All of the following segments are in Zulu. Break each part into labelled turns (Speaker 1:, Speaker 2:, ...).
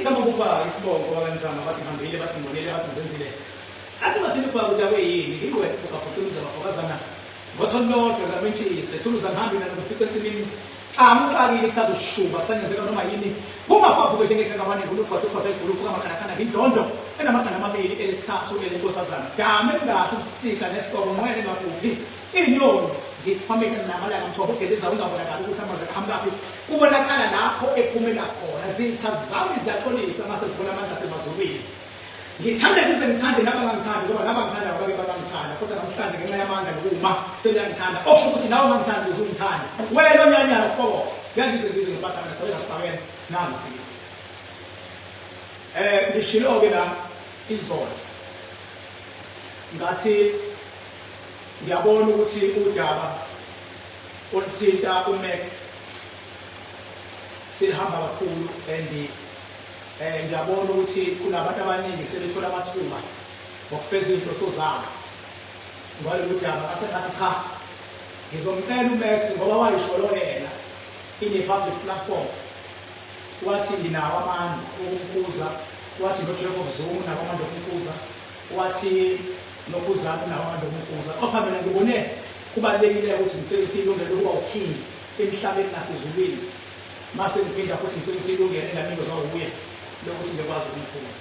Speaker 1: Igama kuba isibongo bakaNzama bathi ngihambile bathi ngibonile bathi ngizenzile. Athi bathini ukuba kudakwe yini ngingwe ukabhuquluza bafokazana ngotholi lodwa lamentshise thuluza ngihambi nalo ngifice ensimini xamu xakile kusazoshuba kusanyazeka noma yini kungafavuke njengekakabane ngulugwada ugwada igulufu kamakhanakana ngindlondlo enamagana amabili elesithathu elenkosazana dame elingasho ubusika nehlobo nqwele engabhubhi Iy'nyoni ziphambene namalanga mthombo ogelezayo ungabonakali ukuthi amanzi aqhamukaphi kubonakala lapho ephumela khona zitha zami ziyaxolisa mase zibona amandla asemazulwini ngithanda ngize ngithande nabangangithandi ngoba nabangithandayo bake babangithanda kodwa namhlanje ngenxa yamandla nokuma sebeyangithanda okusho ukuthi nawe ungangithandi uze ungithande wena onyanyana fokof ngeke ngize ngizwe ngiphatha mina khona ngakufakela nangu sisi ngishilo-ke la izolo ngathi Ngiyabona ukuthi udaba oluthinta uMax selihamba kakhulu and ngiyabona ukuthi kunabantu abaningi sebethola amathuba ngokufeza izinhloso zabo ngalolu daba. Ngase ngathi cha, ngizomcela uMax ngoba wayisholo yena in a public platform, wathi nginawo amandla okumkhuza, wathi noJacob Zuma unawo amandla okumkhuza, wathi noKhuzani unawo amandla okumkhuza. Qopha mina ngibone kubalulekile ukuthi ngisebenzise ilungelo lokuba uking emhlabeni nasezulwini, mase ngiphinda futhi ngisebenzise ilungelo enganikezwa wuye lokuthi ngikwazi ukumkhuza.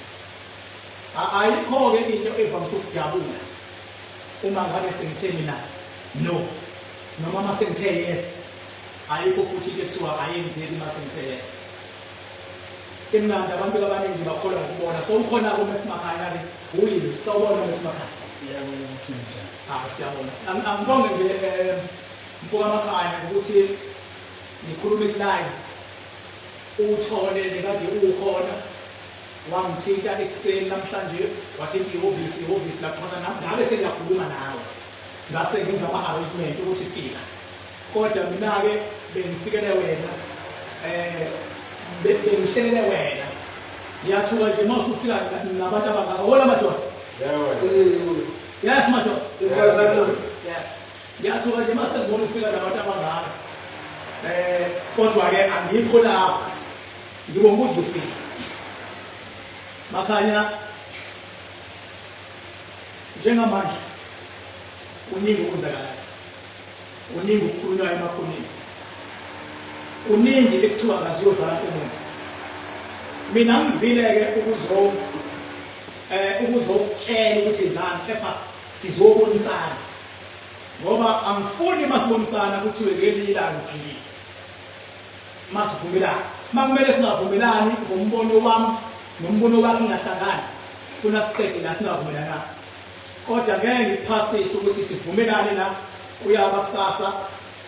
Speaker 1: Ayikho-ke into evamise ukudabula uma ngabe sengithe mina no noma uma sengithe yes, ayikho futhi into ekuthiwa ayenzeki uma sengithe yes. Imnandi abantu abaningi bakholwa ngokubona. So ukhona ku Max Makhanya ke uyini? Sawubona Max Makhanya.
Speaker 2: Yebo, njani?
Speaker 1: Ah, siyabona. Angibonge nje mfoka Makhanya ukuthi ngikhulume live. Uthole nekade ukhona wangithinta ekuseni namhlanje wathinta ihhovisi lapho nami ngabe sengiyakhuluma nawe. Ngase ngenza ama-arrangement ukuthi fika. Kodwa mina-ke bengifikele wena bengihlelele wena. Ngiyathuka nje uma usufika nabantu abangaka. Hola madoda.
Speaker 2: Yebo.
Speaker 1: Yes madoda. Yes. Ngiyathuka nje uma sengibona ufika nabantu abangaka. Kodwa ke angikho lapho. Ngibonga ukuthi ufika. Makhanya njengamanje kuningi okwenzakalayo. Kuningi okukhulunywayo emakhoneni. Kuningi ekuthiwa ngaziyozala umuntu. Mina ngizile-ke ukuzokutshela ukuthi yenzani, kepha sizobonisana. Ngoba angifuni masibonisana kuthiwe ngelinye ilanga ujikile. Masivumelane. Makumele singavumelani ngombono wami nombono wakhe ingahlangani. Funa siqede la singavumelananga. Kodwa ngeke ngikuphasise ukuthi sivumelane la kuyaba kusasa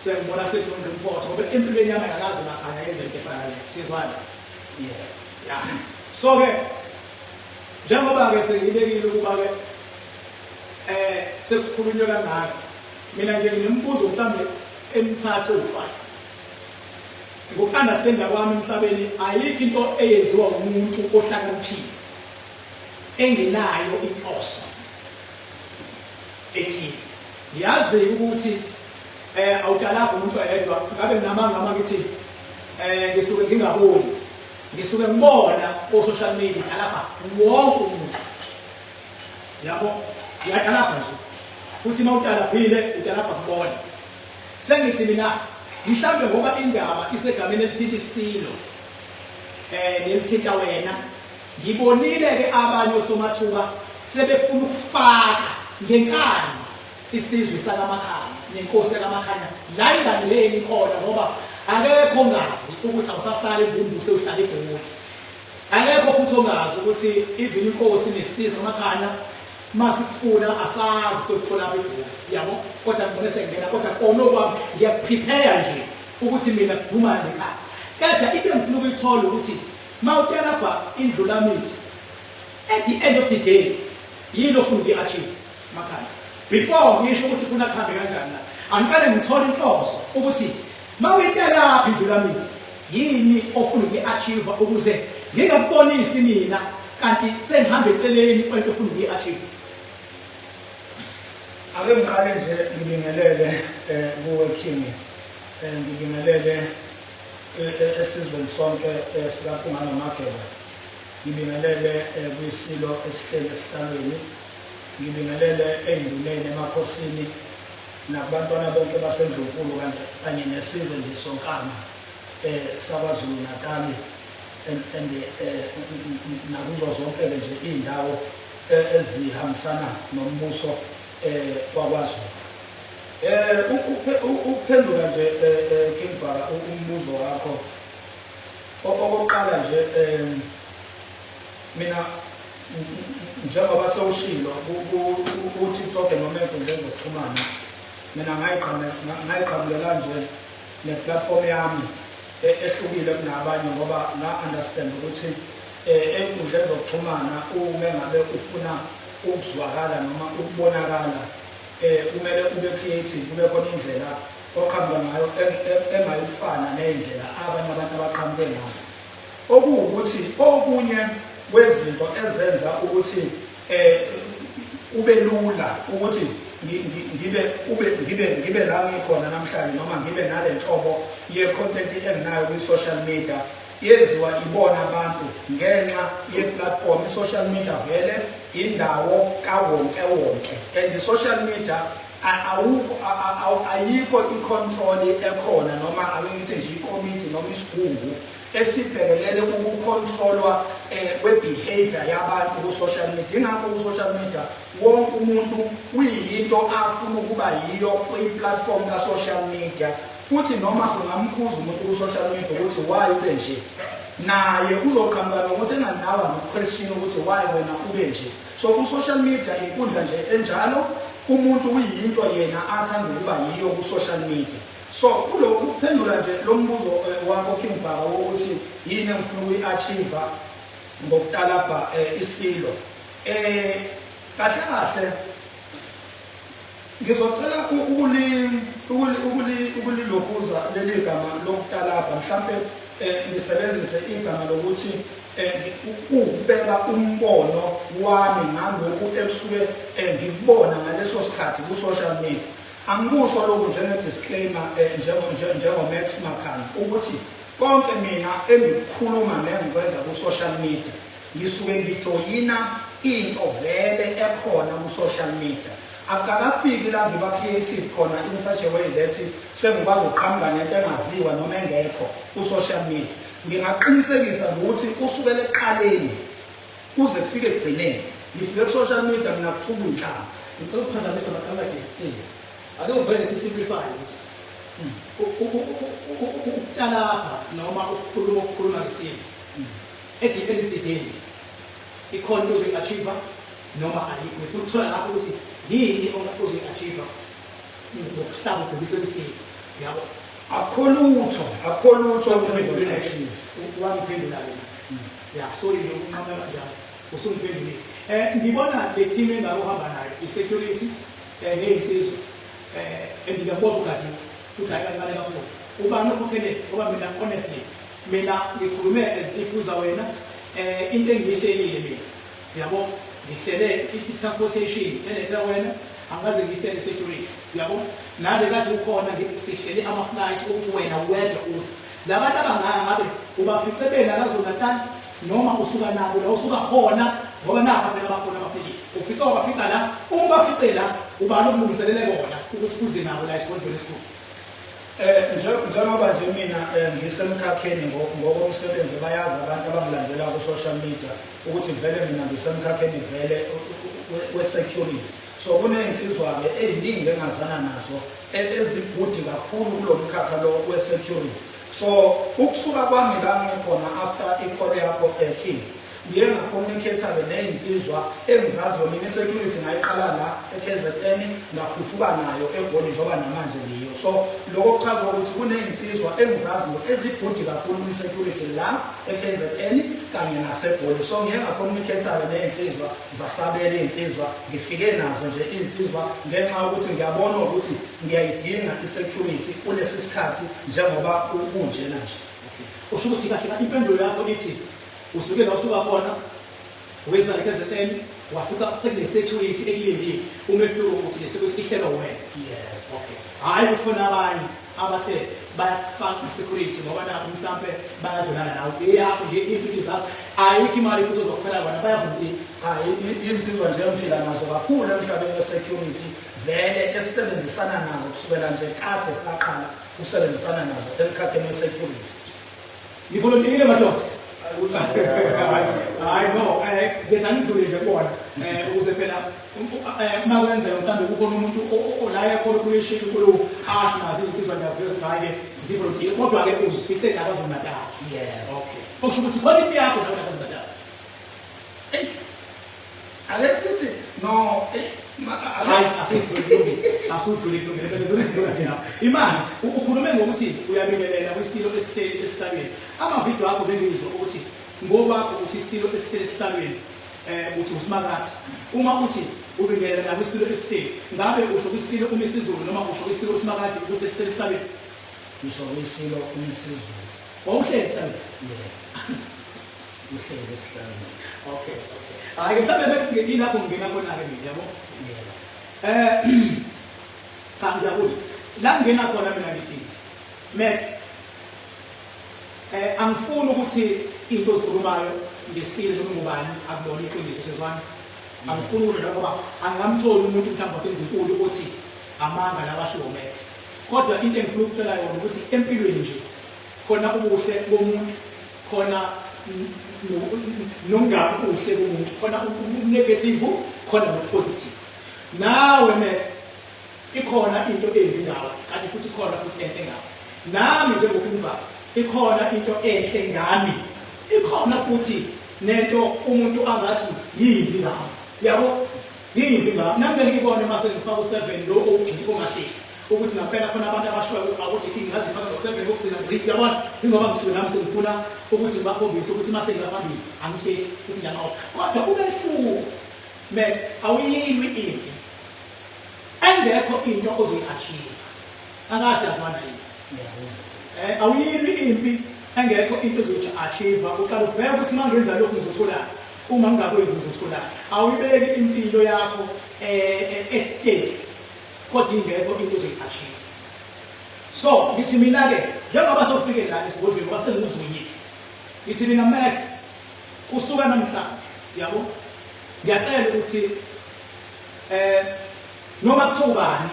Speaker 1: sengibona sedlonga impotho ngoba empilweni yami angakaze makhanya yenze into efana naleyo. Sizwana?
Speaker 2: Yeah.
Speaker 1: Yeah. So ke njengoba ke sengibekile ukuba ke sekukhulunywe kangaka mina nje nginembuzo mhlambe emithathu ewu-5. Ngoku-understanda kwami emhlabeni ayikho into eyenziwa umuntu ohlakaniphile engenayo inhloso ethile. Ngiyazi ukuthi awutalabha umuntu oyedwa, ngabe nginamanga uma ngithi ngisuke ngingaboni, ngisuke ngibona ko-social media talabha wonke umuntu. Yabo, uyatalabha nje. Futhi uma utalaphile utalabha kubona. Sengithi mina mhlambe ngoba indaba isegameni elithinta isilo nelithinta wena, ngibonile ke abanye osomathuba sebefuna ukufaka ngenkani isizwe sakaMakhanya nenkosi yakaMakhanya la inganeleni khona, ngoba akekho ongazi ukuthi awusahlali eMbumbu sewuhlala eGoli. Akekho futhi ongazi ukuthi even inkosi nesizwe kaMakhanya masikufuna asazi sokuthola eGoli, yabo. Kodwa ngibone sengena, kodwa kona okwami ngiyakuprepare nje ukuthi mina kuduma nekhaya. Kodwa into engifuna ukuyithola ukuthi mawutelabha indlulamithi at the end of the day yini ofuna ukuyi-achieve Makhanya? Before ngisho ukuthi ufuna kuhambe kanjani la, angiqale ngithole inhloso ukuthi mawuyitelapha indlulamithi yini ofuna ukuyi-achieve ukuze ngingakubonisi mina kanti sengihamba eceleni kwento ofuna ukuyi-achieve.
Speaker 2: Ake ngiqale nje ngibingelele kuwe King, ngibingelele esizweni sonke sikaMpunga noMageba. Ngibingelele kwiSilo esihleli esihlalweni. Ngibingelele ey'nduneni, emakhosini nakubantwana bonke baseNdlunkulu kanti kanye nesizwe nje sonkana saKwaZulu Natali and nakuzo zonke-ke nje iy'ndawo ezihambisana nombuso wakwaZulu. Ukuphendula nje King Bhaka umbuzo wakho, okokuqala nje mina njengoba sewushilo ku-TikTok noma ey'nkundleni zokuxhumana, mina ngayiqhamukela nje ne-platform yami ehlukile kunabanye ngoba nga-understand ukuthi ey'nkundleni zokuxhumana uma ngabe ufuna ukuzwakala noma ukubonakala kumele ube creative, kube khona indlela oqhamuka ngayo engayufana ney'ndlela abanye abantu abaqhamuke ngazo. Okuwukuthi okunye kwezinto ezenza ukuthi kube lula ukuthi ngibe ube ngibe ngibe la ngikhona namhlanje noma ngibe nale nhlobo ye-content enginayo kwi-social media yenziwa ibona abantu ngenxa ye-platform. I-social media vele indawo kawonke wonke and i-social media awukho ayikho i-control ekhona noma ake ngithi nje ikomiti noma isigungu esibhekelele ukukhontrolwa kwe-behavior yabantu ku-social media. Ingakho ku-social media wonke umuntu uyinto afuna ukuba yiyo kwi-platform ka-social media, futhi noma ungamkhuza umuntu ku-social media ukuthi why ube nje, naye uzoqhamuka nokuthi enganawa noku-question ukuthi why wena ube nje. So ku-social media inkundla nje enjalo, umuntu uyinto yena athanda ukuba yiyo ku-social media. So kulokhu kuphendula nje lo mbuzo wakho King Bhaka wokuthi yini engifuna ukuyi-achieve ngokutalabha iSilo, kahle kahle ngizocela ukulilokuza leli gama lokutalabha, mhlampe ngisebenzise igama lokuthi ukubeka umbono wami ngalokhu ekusuke ngikubona ngaleso sikhathi ku-social media. Angikusho lokhu njenge-disclaimer njengo-Max Makhanya ukuthi konke mina engikukhuluma nengikwenza ku-social media ngisuke ngijoyina into vele ekhona ku-social media. Akukakafiki la ngiba creative khona in such a way that sengikwazi ukuqhamuka nento engaziwa noma engekho ku-social media. Ngingaqinisekisa ukuthi kusukela ekuqaleni kuze kufike ekugcineni ngifike ku-social media mina kuthuka inhlamba.
Speaker 1: Ngicela ukuphazamisa maqhamuka. Ake uvele si-simplify ukuthi ukutalabha noma ukukhuluma ukukhuluma ngesimo at the end of the day ikhona into ozoyi-achieve noma ayikho. Ngifuna ukuthola lapho ukuthi yini ozoyi-achieve ngokuhlaba ubhekise kwisimo, yabo.
Speaker 2: Akukho lutho, akukho lutho
Speaker 1: engizoyi-achieve. Wangiphendula-ke manje. Ya, sorry nje ukunqamula kanjalo, usungiphendulile. Ngibona le team engake uhamba nayo i-security ney'nsizwa, and ngiyakubona ugadile futhi hhayi kancane kakhulu. Ubani okhokhele? Ngoba mina honestly mina ngikhulume as if uza wena, into engiyihlelile mina, yabo, ngihlele i-transportation elethe wena, angikaze ngiyihlele security, yabo, nale kade ukhona sihlele ama-flight ukuthi wena wedwa uze. Labantu abangaka ngabe ubafice bela KwaZulu Natal noma usuka nabo la usuka khona, ngoba nakho phela bakhona abafikile, ufice wabafica la, uma ubafice la ubani okulungiselele bona ukuthi uze nabo la esigodlweni esikhulu?
Speaker 2: Njengoba nje mina ngisemkhakheni ngokomsebenzi, bayazi abantu abangilandela ku-social media ukuthi vele mina ngisemkhakheni vele we-security. So kuney'nsizwa-ke ey'ningi engazana nazo ezigudi kakhulu kulo mkhakha lo we-security. So ukusuka kwami la ngikhona after i-call yakho, King, ngiye nga-communicate-ke ney'nsizwa engizaziyo. Mina i-security ngayiqala la e-KZN, ngakhuphuka nayo eGoli njengoba namanje ngiyo. So lokho kuchaza ukuthi kuney'nsizwa engizaziyo ezigudi kakhulu kwi-security la e-KZN kanye naseGoli. So ngiye nga-communicate-ke ney'nsizwa, zasabela iy'nsizwa, ngifike nazo nje iy'nsizwa ngenxa yokuthi ngiyabona ukuthi ngiyayidinga i-security kulesi sikhathi njengoba kunjena nje.
Speaker 1: Usho ukuthi kahle impendulo yakho ithi usuke la usuka khona weza e-KZN wafika sekune-security ekulindile, umehluko ukuthi le security ihlelwa wena.
Speaker 2: Yebo.
Speaker 1: Okay, hhayi ukuthi khona abanye abathe bayakufaka i-security ngoba nakho mhlampe bayazwelana nawe, eyakho nje iy'mpintshi zakho, ayikho imali futhi ozokuphela kona, bayavuma?
Speaker 2: Cha, insizwa nje engiphila nazo kakhulu emhlabeni we-security vele, esisebenzisana nazo kusukela nje kade saqala ukusebenzisana nazo emkhakheni we-security.
Speaker 1: Nivolontiile madoda? Hayi no, ngenza ngidlule nje kubona ukuze phela uma kwenzeka mhlawumbe kukhona umuntu la ekhona ufuna ishiya inkulumo asho nazo izinsizwa ngiyazizo ukuthi hhayi-ke zivolontile, kodwa-ke uzifice la KwaZulu Natal.
Speaker 2: Yebo.
Speaker 1: Okay, okusho ukuthi khona impi yakho nawe la KwaZulu Natal.
Speaker 2: Eyi, ake sithi no,
Speaker 1: Hayi, asudlule, asudlule kulungile phela izodlula nje lapho. Imali ukhulume ngokuthi uyabingelela kwisilo esihleli esihlalweni. Amavidiyo akho bengizwa ukuthi ngokwakho uthi isilo esihleli esihlalweni uthi uSimakade. Uma uthi ubingelela kwisilo esihleli, ngabe usho kwisilo uMisizulu noma usho kwisilo uSimakade ukuthi esihleli esihlalweni?
Speaker 2: Ngisho kwisilo uMisizulu.
Speaker 1: Wawuhleli esihlalweni?
Speaker 2: Yebo. Uhleli esihlalweni.
Speaker 1: Okay. Hayi, mhlawumbe bese ilapho ngingena khona-ke mina, yabo.
Speaker 2: Yebo.
Speaker 1: Cha, ngiyakuzwa. La ngingena khona mina ngithi Max, angifuni ukuthi into ozikhulumayo ngesile noma ngubani akubona iqiniso, sezwana. Angifuni ukuthi ngoba angamtholi umuntu mhlawumbe wasenzinkulu ukuthi amanga lawa ashiwo Max. Kodwa into engifuna ukutshela yona ukuthi empilweni nje khona ubuhle bomuntu, khona nongabi ubuhle bomuntu, khona negative, khona no-positive. Nawe Max, ikhona into embi ngawe, kanti futhi ikhona futhi enhle ngawe. Nami njengoKing, ikhona into enhle ngami, ikhona futhi nento umuntu angathi yimbi ngami, yabo, yimbi ngami. Nami ngeke ngibone mase ngifaka u7 lo owugxili ongahlehli ukuthi ngampela khona abantu abashoyo ukuthi awukodwa iking ngazifaka ngo-7 kokugcina ngci, yabona, ingoba ngisuke nami sengifuna ukuthi ngibakhombise ukuthi mase ngilaphambili angihlehli futhi ngiyanqoba. Kodwa umehluko, Max, awuyilwi impi engekho into ozoyi-achieve. Angazi yazwana yini?
Speaker 2: Ngiyakuzwa.
Speaker 1: Awuyilwi impi engekho into ozoyi-achieve. Uqala ubheke ukuthi uma ngenza lokhu ngizotholani, uma ngingakwenzi ngizotholani. Awuyibeki impilo yakho at stake kodwa ingekho into ozoyi-achieve. So ngithi mina-ke, njengoba sewufike la esigodlweni, ngoba senguzwinyile, ngithi mina Max, kusuka namhlanje, yabo, ngiyacela ukuthi noma kuthiwa ubani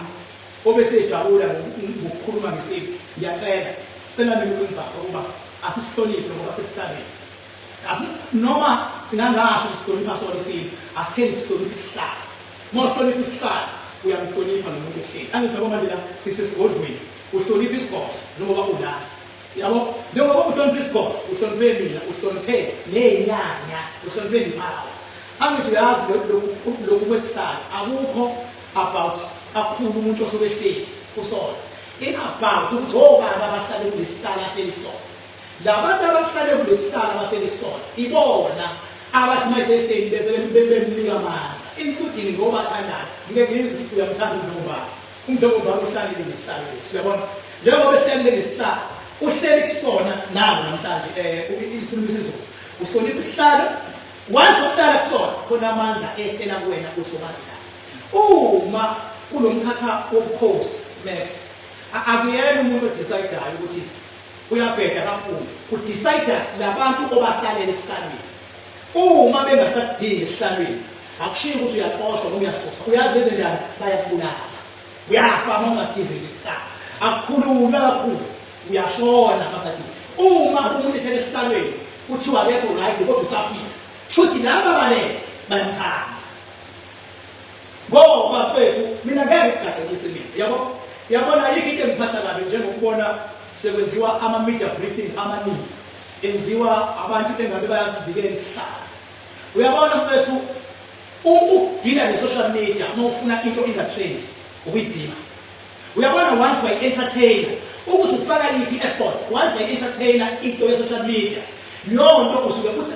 Speaker 1: obesejabula ngokukhuluma ngesiphi, ngiyacela, cela mina ukungibhaka ukuba asisihloniphe ngoba sesihlalweni. Asi noma singangasho sihlonipha sona isiphi, asitheni sihloniphe isihlalo. Uma uhlonipha isihlalo uyamhlonipha nomuntu ohleli. Angithi yabo, manje la sisesigodlweni, uhlonipha isigodlo njengoba ula, yabo, njengoba uhlonipha isigodlo, uhloniphe mina, uhloniphe ney'nyanya, uhloniphe nepower. Angithi uyazi lokhu kwesihlalo akukho about kakhulu umuntu osuke ehleli kusona, in-about ukuthi obani abahlale kulesihlalo ahleli kusona. Labantu abahlale kulesihlalo abahleli kusona ibona abathi uma esehleli bese bemnika amandla, including ngobathandayo. Ngike ngizwe ukuthi uyamthanda uMdlokombane. UMdlokombane uhlalile ngesihlalo lesi, uyabona, njengoba ehlalile ngesihlalo, uhleli kusona nawe namhlanje, isimo isizulu, uhlonipha isihlalo. Once uhlala kusona, khona amandla ehlela kuwena automatically. Uma kulo mkhakha wobukhosi, Max, akuyena umuntu odecidayo ukuthi uyabheda kakhulu, kudecide labantu obahlalela esihlalweni. Uma bengasakudingi esihlalweni, akushiyi ukuthi uyaxoshwa noma uyasuswa. Uyazi benze njani? Bayakubulala. Uyafa uma ungasidizeli isihlalo. Akukhululwa kakhulu, uyashona masadini. Uma umuntu ehlele esihlalweni kuthiwa akekho right kodwa usafika, shuthi laba balele bayamthanda. Ngoba mfethu, mina ngeke ngikugaxelise mina, yabo. Yabona, ayikho into engiphatha kabi njengokubona sekwenziwa ama-media briefing amaningi enziwa abantu engabe bayasivikela isihlalo. Uyabona mfethu, ukudila ne-social media uma ufuna into inga-trend ukuyizima. Uyabona, once wayi-entertainer, ukuthi ufaka yiphi i-effort, once wayi-entertainer into ye-social media, leyo nto usuke uthi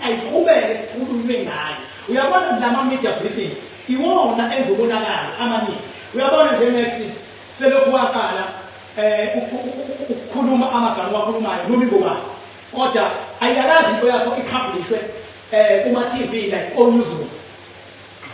Speaker 1: ayiqhubeke kukhulunywe ngayo. Uyabona, lama media briefing iwona enza umonakalo amaningi. Uyabona nje Max, selokhu waqala ukukhuluma amagama wakhulumayo noma ingobani, kodwa ayikakazi into yakho ipublishwe kuma TV like koNewsroom,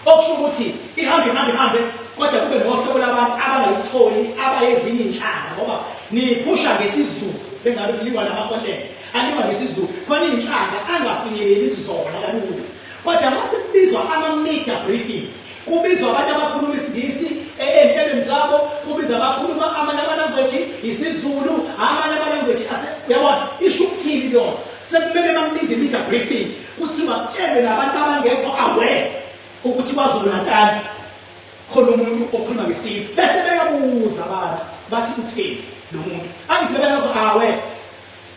Speaker 1: okusho ukuthi ihambe ihambe ihambe. Kodwa kube nohlobo labantu abangayitholi abayezinye iy'nhlanga ngoba niyiphusha ngesiZulu bengabe kuliwa nama-content aliwa ngesiZulu khona iy'nhlanga angafinyeleli kuzona kalula. Kodwa mase kubizwa ama-media briefing kubizwa abantu abakhuluma isiNgisi ey'nhlelweni zabo, kubizwa abakhuluma amanye ama-language, isiZulu, amanye ama-language uyabona isho ukuthini lona. Sekumele bakubize i-media briefing kuthiwa kutshelwe nabantu abangekho aware ukuthi KwaZulu Natal khona umuntu okhuluma ngesilo bese beyabuza abantu bathi utheni lo muntu angithi bebelokho awe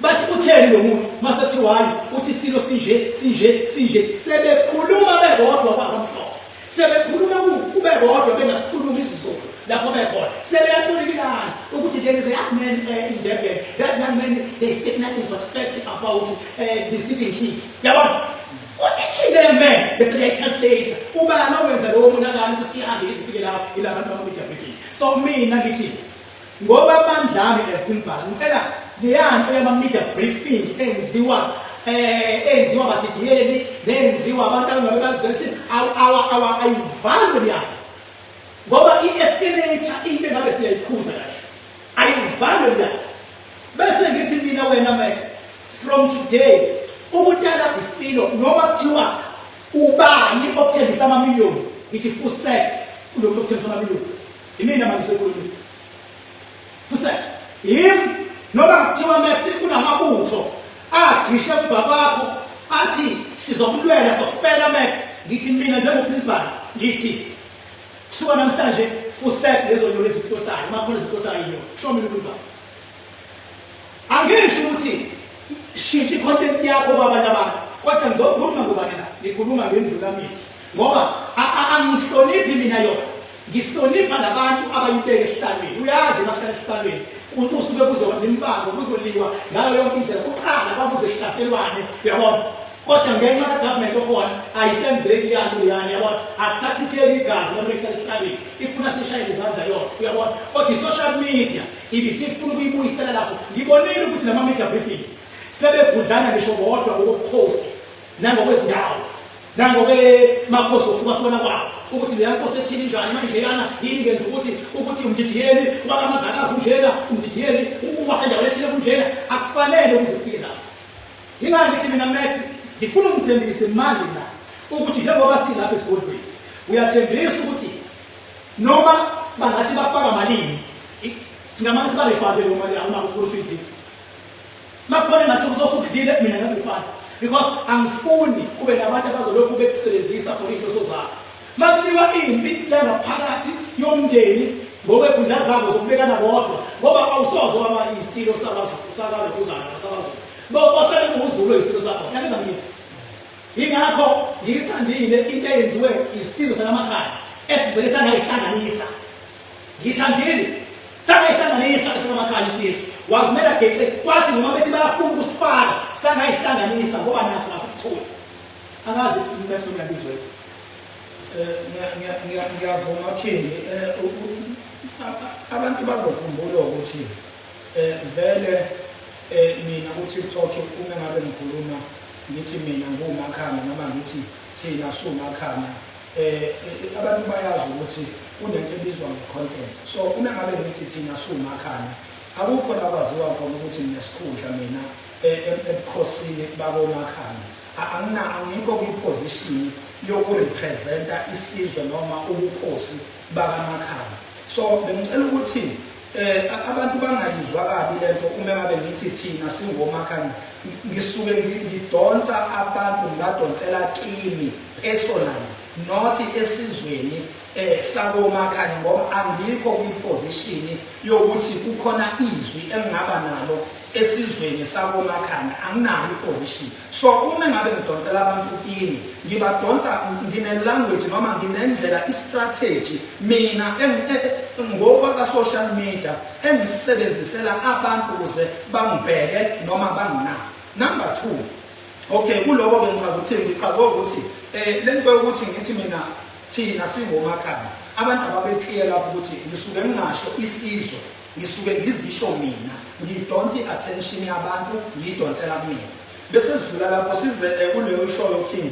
Speaker 1: bathi utheni lo muntu mase kuthiwa hayi uthi isilo sinje sinje sinje sebekhuluma bebodwa kwakamhlophe sebekhuluma kube bodwa bengasikhulumi isiZulu lapho bekhona sebeyatolikilana ukuthi there is a young man in Durban that young man they speak nothing but fact about the sitting king yabona uthini le man bese beyayi-translate ubani owenza lowo monakalo ukuthi ihambe izifike lapho ilabantu abama-media briefing. So mina ngithi ngoba amandla ami as Queen ngicela leyanto yama-media briefing enziwa enziwa abadidiyeli nenziwa abantu abangabe bazivelise awa ayivalwe leyana ngoba i-escalator into engabe siyayikhuza kahle ayivalwe leyana. Bese ngithi mina wena Max from today ukutshala isilo noma kuthiwa ubani okuthembisa amamiliyoni ngithi fusek kulokhu okuthembisa amamiliyoni imina manje sekhulumile fusek yimi noma kuthiwa Max kunamabutho agqishe emva kwakho athi sizokulwela sokufela Max ngithi mina njengophilibhani ngithi kusuka namhlanje fusek lezo nyoni ezihlohlayo uma khona ezihlohlayo inyoni kusho mina uphilibhani. Angisho ukuthi shintsha i-content yakho kwabanye abantu kodwa ngizokhuluma ngobani la ngikhuluma ngendlulamithi ngoba angihloniphi mina yona ngihlonipha labantu abayibeke esihlalweni uyazi bahlala esihlalweni kusuke kuzoba nemibango kuzoliwa ngayo yonke indlela kuqala kwakuze kuhlaselwane uyabona kodwa ngenxa ka-government okhona ayisenzeki yanto leyani yabona akusachitheki igazi noma ehlala esihlalweni ifuna sishayele izandla yona uyabona kodwa i-social media ibisifuna ukuyibuyisela lapho ngibonile ukuthi nama media briefing sebegudlana ngisho bodwa ngokobukhosi nangokwezindawo nangokwemakhosi okuhlukahlukana kwawo ukuthi leya nkosi ethile injani manje yana yini ngenza ukuthi ukuthi umdidiyeli wakamazakazi unjena umdidiyeli wasendaweni ethile kunjena akufanele ukuze ufike lapho. Yingani ngithi mina Max ngifuna ungithembise manje la ukuthi njengoba silapha esigodlweni uyathembisa ukuthi noma bangathi bafaka malini singamane sibarifande leyo mali uma kuthi usuyidlile makukhona engathi uzosudlile mina ngiyarifanda because angifuni kube nabantu abazolokhu bekusebenzisa for iy'nhloso zabo makuliwa impi yangaphakathi yomndeni ngokwegundla zabo zokubekana bodwa ngoba awusoze waba isilo sakwaZulu sakalokuzana sakwaZulu bohlale kuwuZulu isilo sakho yangizwa ngithini. Yingakho ngiyithandile into eyenziwe isizwe salamakhaya esivele sangayihlanganisa. Ngiyithandile sangayihlanganisa esalamakhaya isizwe. Wazimela geqe kwathi noma bethi bayafuna ukusifaka sangayihlanganisa ngoba naso asikutholi. Angazi umthetho uyabizwa.
Speaker 2: Ngiyavuma King, abantu bazokhumbula ukuthi vele mina ku-TikTok uma ngabe ngikhuluma ngithi mina ngiwuMakhanya noma ngithi thina siwuMakhanya abantu bayazi ukuthi kunento ebizwa nge-content. So uma ngabe ngithi thina siwuMakhanya akukho la kwaziwa khona ukuthi nginesikhundla mina ebukhosini bakoMakhanya. Angina angikho kwiposition yokurepresenta isizwe noma ubukhosi bakaMakhanya. So bengicela ukuthi abantu bangayizwa kabi lento uma ngabe ngithi thina singomakhanya ngisuke ngidonsa abantu ngibadonsela kimi personally not esizweni sakomakhanya ngoba angikho kwiposition yokuthi kukhona izwi engingaba nalo esizweni sakomakhanya anginayo iposition. So uma ngabe ngidonsela abantu kimi ngibadonsa ngine language noma nginendlela i-strategy mina ngokwaka social media engisebenzisela abantu ukuze bangibheke noma banginake. Number 2, okay kuloko ke ngichaza ukuthi ngichaza ukuthi lento yokuthi ngithi mina thina singomakhanya abantu ababeclear lapho ukuthi ngisuke ngingasho isizwe ngisuke ngizisho mina ngidonsa i-attention yabantu ngiyidonsela kumina. Bese sidlula lapho size kuleyo ishoyo King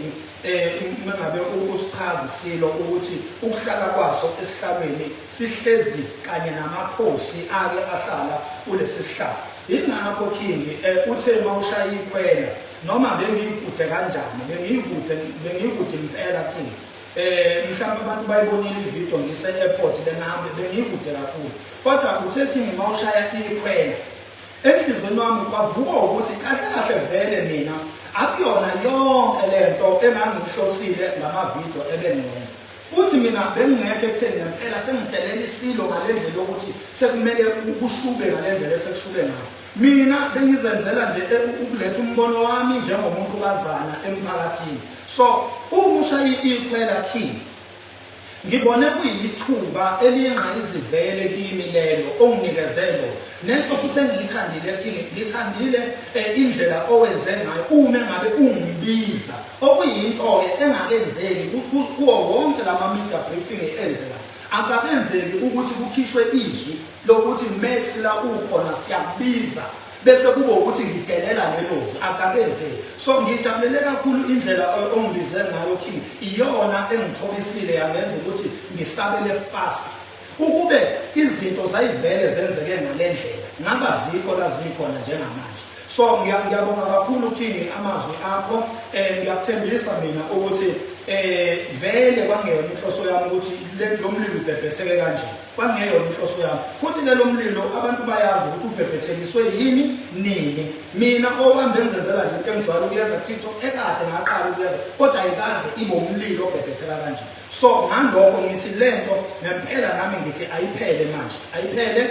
Speaker 2: Mengabe usichaza isilo ukuthi ukuhlala kwaso esihlalweni sihlezi kanye namakhosi ake ahlala kulesi sihlalo. Yingakho King uthe mawushaya ikhwela noma bengiyikude kanjani, bengiyikude, bengiyikude impela King. Mhlawumbe abantu bayibonile ivideo ngise airport bengihambe, bengiyikude kakhulu. Kodwa uthe King mawushaya ikhwela, enhliziyweni wami kwavuka ukuthi kahle kahle vele mina akuyona yonke lento engangihlosile ngamavidiyo ebengiwenza. Futhi mina bengingekho ekutheni ngempela sengidelela isilo ngale ndlela yokuthi sekumele kushube ngale ndlela esekushube ngayo. Mina bengizenzela nje ukuletha umbono wami njengomuntu kazana emphakathini. So uma ushaya ikhwela King, ngibone kuyithuba eliyingqayizivele kimi lelo onginikeze lona. Nento futhi engiyithandile King, ngithandile indlela owenze ngayo uma ngabe ungibiza, okuyinto-ke engakenzeki kuwo wonke lama media briefing enzeka. Akakenzeki ukuthi kukhishwe izwi lokuthi Max la ukhona siyakubiza, bese kube ukuthi ngidelela lelo zwi, akakenzeki. So ngijabulele kakhulu indlela ongibize ngayo King, iyona engithobisile yangenza ukuthi ngisabele fast. Ukube izinto zayivele zenzeke ngale ndlela ngaba zikho la zikhona njengamanje. So ngiyabonga kakhulu King amazwi akho. Ngiyakuthembisa mina ukuthi vele kwangeyona inhloso yami ukuthi lo mlilo ubhebhetheke kanje, kwangeyona inhloso yami. Futhi ke lo mlilo abantu bayazi ukuthi ubhebhethekiswe yini nini. Mina owami bengizenzela nje into engijwayele ukuyenza ku-TikTok, ekade ngaqala ukuyenza, kodwa ayikaze ibe umlilo obhebhetheka kanje. So ngalokho ngithi lento ngempela nami ngithi ayiphele manje, ayiphele.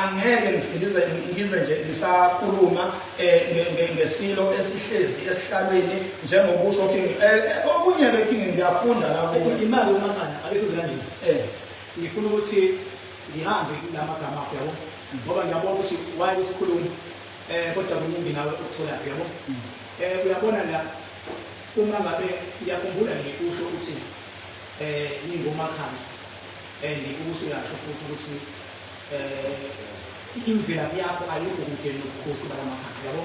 Speaker 2: Angeke ngisindize ngize nje ngisakhuluma ngesilo esihlezi esihlalweni njengokusho King. Okunye ke King ngiyafunda la kuwe.
Speaker 1: Imali uMakhanya ake size kanje. Ngifuna ukuthi ngihambe lamagama akho, yabo, ngoba ngiyabona ukuthi why usikhuluma kodwa kuningi nawe ukutholayo, yabo. Uyabona la uma ngabe ngiyakhumbula nje usho ukuthi ningoMakhanya and usuyasho futhi ukuthi imvelaphi yakho ayikho kude nobukhosi bakaMakhanya, yabo.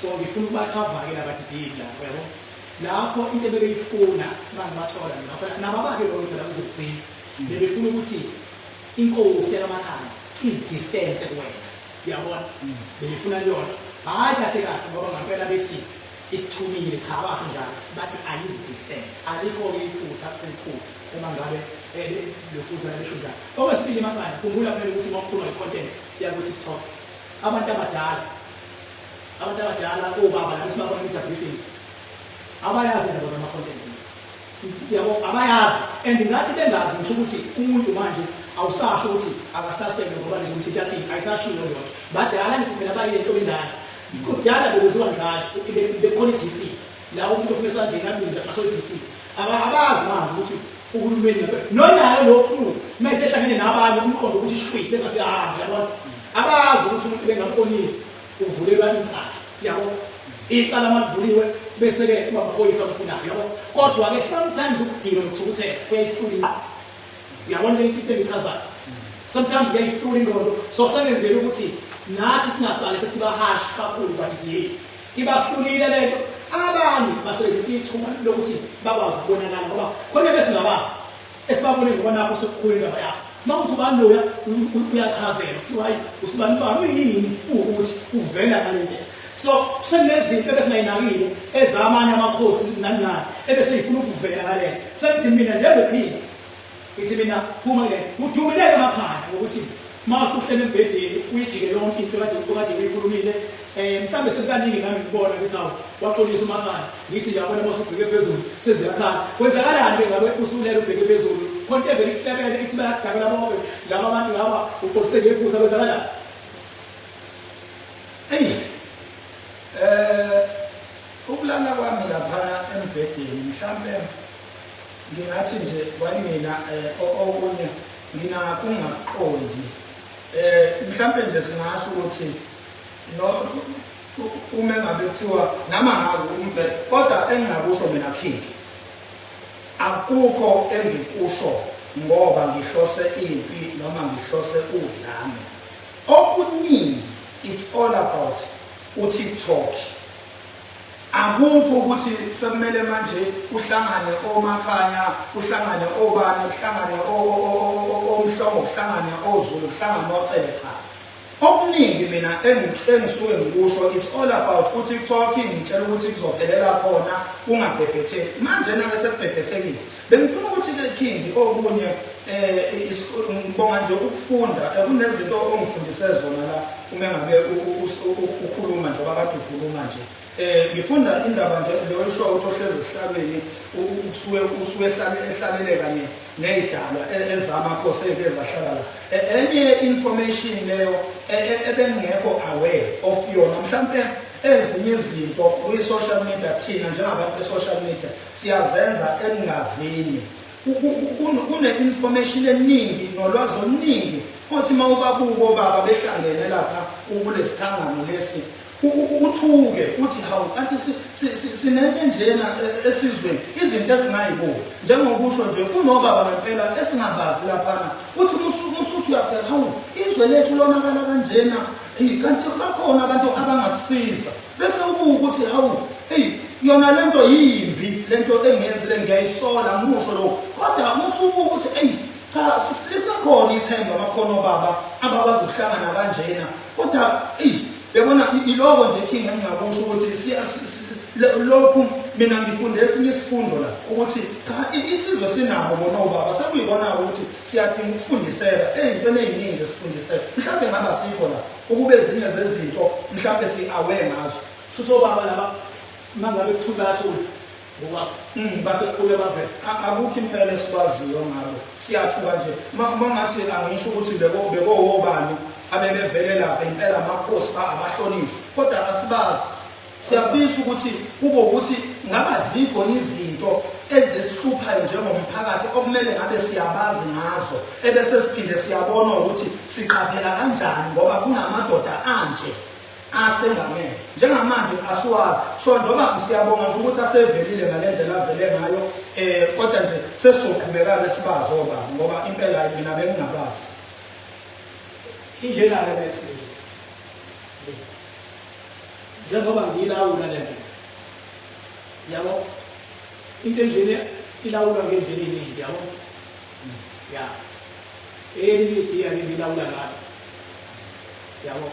Speaker 1: So ngifuna ukubakhava-ke labadidiki lapho, yabo, lapho into ebebeyifuna bangibathola lapho nababake loyo phela kuzokugcina bebefuna ukuthi inkosi yakaMakhanya izidistance kuwena, uyabona, bebefuna yona. Hhayi kahle kahle ngoba ngampela bethi ikuthumile, cha, basho njalo, bathi ayizidistance. Alikho-ke iphutha elikhulu uma ngabe lokhuzana besho njalo. Okwesibili emakhaya, khumbula phela ukuthi uma ukhuluma nge-content yaku-TikTok, abantu abadala obaba labo sibabona media briefing abayazi indaba zama-content, yabo, abayazi. And ngathi bengazi ngisho ukuthi umuntu manje awusasho ukuthi akahlaselwe ngoba nizomthinta thini, ayisashiwo leyo nto. Badala ngithi phela bayile nhlobo indala. Kudala bekuziwa njalo, bekhona i-DC la umuntu ophuma esandleni abize nje athole i-DC. Abazi manje ukuthi uhulumeni ngempela nonayo lo clue mase ehlangene nabanye umqondo ukuthi shwi bengafika hambe, yabona. Abazi ukuthi umuntu bengamkonile uvulelwa icala, yabo, icala malivuliwe bese-ke kuba amaphoyisa amfunayo, yabo. Kodwa-ke sometimes ukudinwa nokuthukuthela kuyayihlula ingqondo, uyabona le into engichazayo, sometimes kuyayihlula ingqondo. So kusengenzela ukuthi nathi singasale sesibahashi kakhulu badidiyeli, ibahlulile lento. Abanye basebenzisa ithuba lokuthi bakwazi ukubonakala ngoba khona besingabazi esibabone ngoba nakho sekukhulu indaba yakho. Uma kuthi ubani loya uyachazela kuthiwa hayi usibani bani uyini ukuthi uvela ngale ndlela. So sekunezinto ebesingayinakile ezamanye amakhosi nani nani ebese ifuna ukuvela ngale. Sengithi mina njengophila ngithi mina phuma ke udumileke emakhaya ngokuthi uma usuhlele embhedeni uyijike yonke into kade kade uyikhulumile. Mhlambe sekukaningi nami ngibona ukuthi awu waxolisa uMakhanya, ngithi ngiyabona uma usubheke phezulu seziyakhala. Kwenzakalani ke ngabe usulele ubheke phezulu khona into evele ihlebele ithi bayakudabela bonke laba bantu laba uxolise ngephutha, kwenzakalani?
Speaker 2: Eyi ukulala kwami laphana embhedeni mhlambe ngingathi nje kwayimina okunye nginakho ungaqondi. Mhlambe nje singasho ukuthi no uma engabe kuthiwa nami angazi umbhede, kodwa engingakusho mina King, akukho engikusho ngoba ngihlose impi noma ngihlose udlame. Okuningi it's all about uTikTok. Akukho ukuthi sekumele manje kuhlangane oMakhanya, kuhlangane obani, kuhlangane oMhlongo, kuhlangane oZulu, kuhlangane oCele, cha. Okuningi mina engisuke ngikusho, it's all about uTikTok ngitshela ukuthi kuzophelela khona kungabhebhetheki. Manje nake sekubhebhethekile. Bengifuna ukuthi ke King okunye ngibonga nje ukufunda kunezinto ongifundise zona la uma ngabe ukhuluma njengoba kade ukhuluma nje. Ngifunda indaba nje leyo isho ukuthi ohlezi esihlalweni usuke usuke ehlalele kanye nezidalwa ezamakhosi ezike zahlala la. Enye information leyo ebengekho aware of yona mhlampe ezinye izinto kwi-social media thina njengabantu be-social media siyazenza ekungazini. Kune-information eningi nolwazi oluningi othi uma ubabuka obaba behlangene lapha kulesithangamo lesi uthuke uthi hawu kanti sinento enjena esizweni, izinto esingayiboni njengokusho nje kunobaba ngempela esingabazi laphana, uthi musuthi uyabheka hawu izwe lethu lonakala kanjena, eyi kanti bakhona abantu abangasisiza, bese ubuka ukuthi hawu eyi yona lento yimbi, lento engiyenzile ngiyayisola, ngikusho lokho, kodwa musubuka ukuthi eyi cha lisekhona ithemba, bakhona obaba abakwazi ukuhlangana kanjena, kodwa eyi yabona iloko nje King engingakusho ukuthi lokhu mina ngifunde esinye isifundo la ukuthi cha isizwe sinabo bona obaba, sekuyikona ukuthi siyadinga ukufundiseka ey'ntweni ey'ningi sifundiseka, mhlawumbe ngaba sikho la ukube ezinye zezinto mhlawumbe si-aware ngazo.
Speaker 1: Shuthi obaba laba mangabe kuthiwa bayathula ngoba basekhule bavele.
Speaker 2: Akukho impela esikwaziyo ngabo, siyathuka nje mangathi angisho ukuthi bekowobani abebevele lapha, impela amakhosi abahlonishwa kodwa asibazi. Siyafisa ukuthi kube ukuthi ngaba zikho izinto ezisihluphayo njengomphakathi okumele ngabe siyabazi ngazo, ebese siphinde siyabona ukuthi siqaphela kanjani ngoba kunamadoda anje asengamele njengamanje asiwazi. So njengoba siyabonga nje ukuthi asevelile ngale ndlela avele ngayo, kodwa nje sesizoqhubeka-ke sibazi obaba ngoba impela mina bengingabazi.
Speaker 1: Injena-ke bese njengoba ngiyilawula le nto, yabo, into enjena ilawulwa ngendlela eningi, yabo, ya elinye igiya-ke ngilawula ngalo, yabo,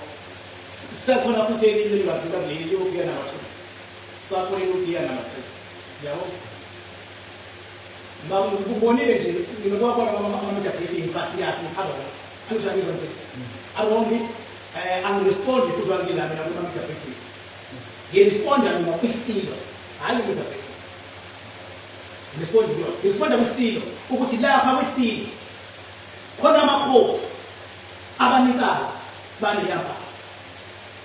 Speaker 1: sekhona futhi elinye lingadlula kuleli liyogiya number 2, sakhona iyogiya number 3, yabo. Ngikubonile nje nginokuwakhona ama-media briefing, but kahle ngithanda wona angisho angizwa nje arongi, angirespondi futhi wangila mina kuma-media briefing, ngiresponda mina kwisilo, hhayi ku-media briefing, ngiresponda kuyona, ngiresponda kwisilo ukuthi lapha kwisilo khona amakhosi abanikazi baleya mpahla,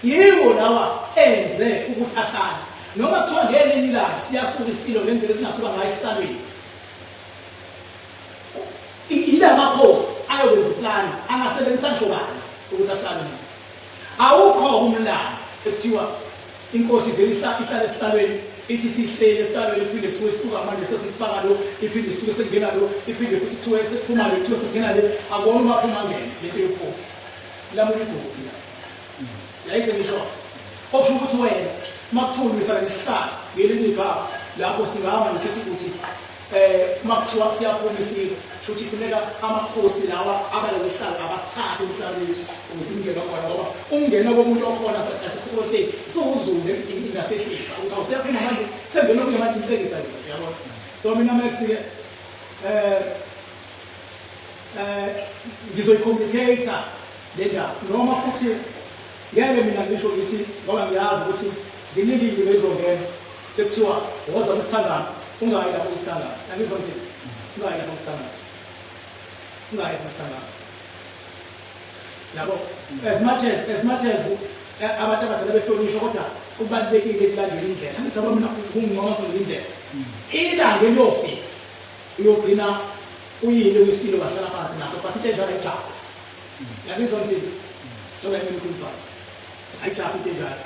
Speaker 1: yiwo lawa enze ukuthi ahlale noma kuthiwa ngelinye ilanga siyasuka isilo ngendlela esingasuka ngayo esihlalweni, ila makhosi ayokwenza iplani angasebenzisa ngisho bani ukuthi ahlale umuntu. Awukho umlando ekuthiwa inkosi ivele ihlale esihlalweni, ithi sihleli esihlalweni iphinde kuthiwe isuka manje sesifaka lo, iphinde isuke sekungena lo, iphinde futhi kuthiwe sekuphuma lo, kuthiwe sesingena le. Akuwona umaphuma ngene lento yobukhosi lamula igodi la yayize ngisho okusho ukuthi wena uma kuthiwa ulwisana nesihlalo ngelinye igama lapho singahamba nje sithi ukuthi uma kuthiwa siyaphuma isilo, shuthi funeka amakhosi lawa abalesihlalo abasithathe emhlabeni ukuze ingene khona, ngoba ungena komuntu okhona sekuhleli siwuzulu ingasehlisa ukuthi awusiyaphuma manje sengena okunye manje inhlekisa nje, yabona. So mina Max ke ngizoyicommunicate le ndaba, noma futhi ngeke mina ngisho ngithi ngoba ngiyazi ukuthi ziningi izinto ezizongena sekuthiwa woza kwisithangano, ungayi lapho kwisithangano, angizwa ngithi ungayi lapho kwisithangano, ungayi lapho kwisithangano, yabo. As much as abantu abadala behlonishwa, kodwa kubalulekile ukulandela indlela. Angithi yabo mina kungcono futhi indlela ilanga eliyofika uyogcina uyile kwisilo wahlala phansi naso, but into enjalo ayijahi, yangizwa ngithini, njengoba yimi ngikhuluma ayijahi into enjalo.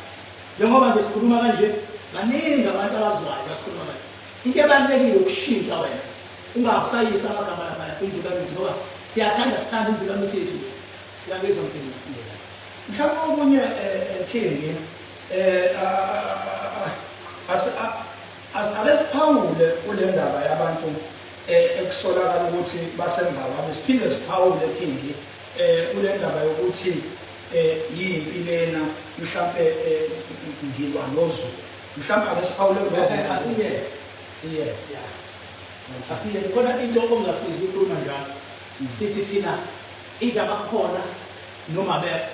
Speaker 1: Njengoba nje sikhuluma kanje baningi abantu abazwayo basikhuluma kanje, into ebalulekile ukushintsha wena ungabusayisa amagama lapha kwindlulamithi, ngoba siyathanda sithanda indlulamithi yethu, yangizwa ngithini.
Speaker 2: Mhlawumbe okunye King Ake siphawule kule ndaba yabantu ekusolakala ukuthi basemva kwami, siphinde siphawule King kule ndaba yokuthi yimpi lena mhlampe ngilwa noZulu. Mhlampe ake siphawule kulokho.
Speaker 1: Asiye.
Speaker 2: Siye.
Speaker 1: Yeah. Asiye khona into ongasizi ukukhuluma njalo. Sithi thina indaba khona noma bekho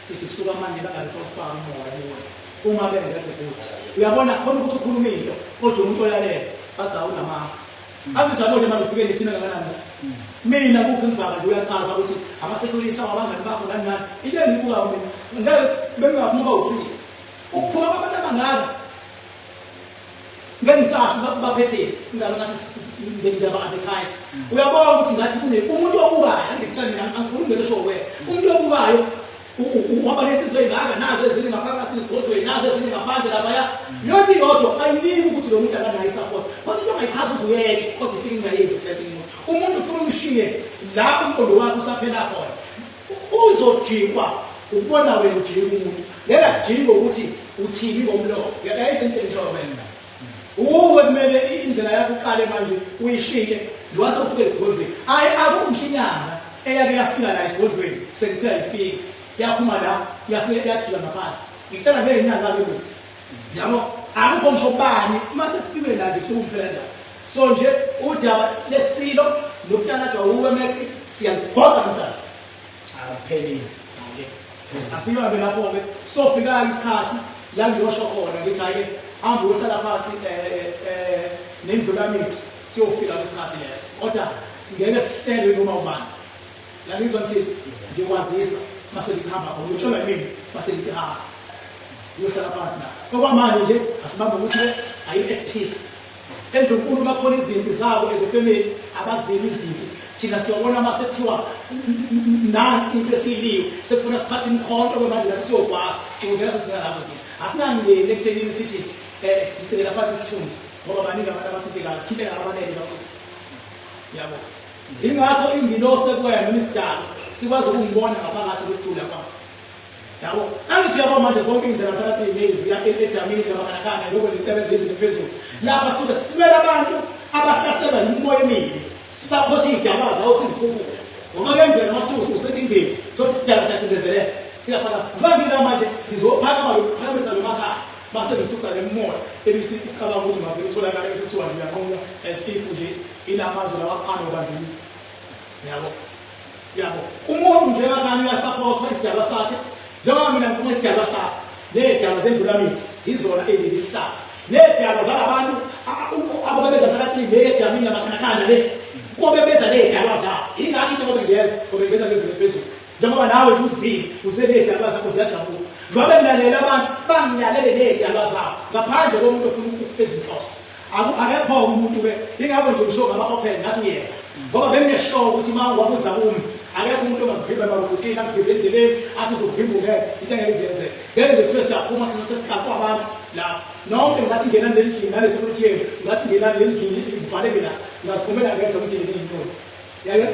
Speaker 1: sithi kusuka manje bangabe sawufaka umoya kuwe uma bengekho ukuthi uyabona khona ukuthi ukhuluma into kodwa umuntu olalele bathi awunamanga. Angithi yabona manje ufike lethina kangakanani. Mina kuphi ngibhaka nje uyachaza ukuthi ama-security awabangani bakho nani nani. Into engiyibukayo mina ngeke bengingaphuma bawuphile. Ukuphuma kwabantu abangaka ngeke ngisasho baphetheni ingalo ngathi ngiyaba-advertise. Uyabona ukuthi ngathi kune umuntu obukayo angikutshela mina angikhulumi ngento esho wena. Umuntu obukayo waba nensizwa ey'ngaka nazi ezinye ngaphakathi esigodlweni nazi ezinye ngaphandle laphaya yonke iyodwa ayiniki ukuthi lo muntu akanayo i-support kodwa into ongayichaza uze uyeke kodwa ifike ingayenzi sense umuntu umuntu ufuna umshiye la umqondo wakhe usaphela khona uzojikwa ukubona wena ujika umuntu ngeke ajike ukuthi uthini ngomlomo uyayazi into engishoyo wena. Uwe kumele indlela yakho uqale manje uyishintshe njengoba sewufike esigodlweni. Hayi akungisho inyanga eyake yafika la esigodlweni sekuthiwa ayifiki. Yaphuma la yafika yajika ngaphandle. Ngitshela ngey'nyanga-ke mina. Yabo akukho ngisho bani uma sekufikwe la nje kusuke kuphela ndaba. So nje udaba lesilo nokutalajwa wuwe Max siyalugoqa namhlanje.
Speaker 2: Akuphelile.
Speaker 1: Asiywabe lapho-ke sofika-ke isikhathi la ngiyosho khona ngithi hhayi-ke hamba uyohlala phansi um nendlulamithi siyofika kwisikhathi leso kodwa ngeke sihlelwe noma ubani la ngizwa ngithi ngikwazisa mase ngithi hamba khona uyotshelwa yimina mase ngithi hamba uyohlala phansi la okwamanje nje asibambe ukuthi-ke ayi at peace. Endlunkulu bakhona izimpi zabo as a family abazimi izimpi. Thina siyobona uma sekuthiwa nansi into esiyiliwe sekufuna siphathe imikhonto ke manje nathi siyogwaza siyongena sesingena lapho thina. Asinangeni ekuthenini sithi sidicilela phansi isithunzi ngoba baningi abantu abathintekayo thinteka abanele kakhulu. Yabo. Ingakho ingilosi ekuwena noma isidalo sikwazi ukungibona ngaphakathi ukujula kwami. Yabo, angithi uyabo manje zonke indlela phakathi email ziya edamini lamakhanakana lokho zicebezo izinto phezulu. Lapha suke silwela abantu abahlaselwa yimimoya emibi. Sisaphotha iy'daba zawo sizikhuphula. Ngoba kuyenzeka uma kuthiwa usenkingeni, thola isidaba siyacindezeleka. Siyaphakama. Njengoba ngila manje ngizophakama lokuphakamisa lo makhaya. Base ngisusa le moya ebisi icabanga ukuthi ungavele utholakale bese kuthiwa nje uyanqonya as if nje ilamazwe lawa anobandlululo. Yabo. Yabo. Umuntu nje makani uyasupportwa isidalwa sakhe. Njengoba mina ngiphuma isidalwa sakhe. Nezidalwa zendlulamithi izona eziyisihlalo. Nezidalwa zalabantu ababebeza phakathi nedamini namakhanakana le. Kobe beza nezidalwa zabo. Ingakho into ngobe ngiyeza, ngobe ngiyeza ngezinto phezulu. Njengoba nawe nje uzile, uze nezidalwa zakho ziyajabula. Njengoba ngilalela abantu bangilalele nezidalwa zabo ngaphandle komuntu ofuna ukufeza inhloso. Akekho umuntu ke ingakho nje ngisho ngaba open ngathi uyeza ngoba bengineshow ukuthi uma wabuza kumi akekho umuntu ongakuvimba emarobothini akuvimba endleleni athi uzokuvimba ungeke into engeke izenzeke ngeke nje kuthiwe siyaphuma kuthiwe sesiqaqwa abantu lapho nonke ngathi ngenani lendlini nale security yenu ngathi ngenani lendlini ngivaleke la ngaziphumela ngedwa umndeni iyintoni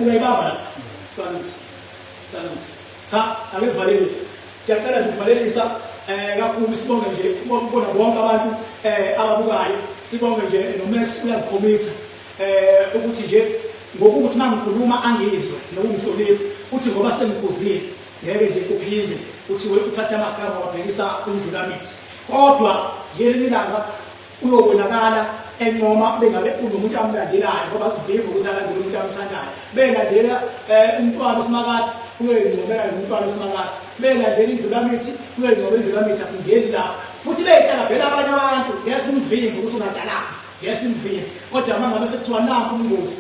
Speaker 1: uyayibamba la salute salute. Cha, ake sivalelise. Siyacela nje ukuvalelisa kakhulu sibonge nje ukubona bonke abantu ababukayo. Sibonge nje noMax uyazikhomitha ukuthi nje ngokuthi mangikhuluma angizwe nokungihlonipha uthi ngoba sengikhuzile ngeke nje kuphinde uthi uthathe amagama wabhekisa kwindlulamithi. Kodwa ngelinye ilanga Uyobonakala encoma bengabe unomuntu amlandelayo ngoba sivimba ukuthi alandele umuntu amthandayo. Belandela umntwana uSimakade uyoyincomela nomntwana uSimakade. Belandela indlulamithi uyoyincomela indlulamithi asingeni lapho. Futhi beyitalabhela abanye abantu ngeke simvimbe ukuthi ungatalaphi ngeke simvimbe. Kodwa uma ngabe sekuthiwa nanku umngozi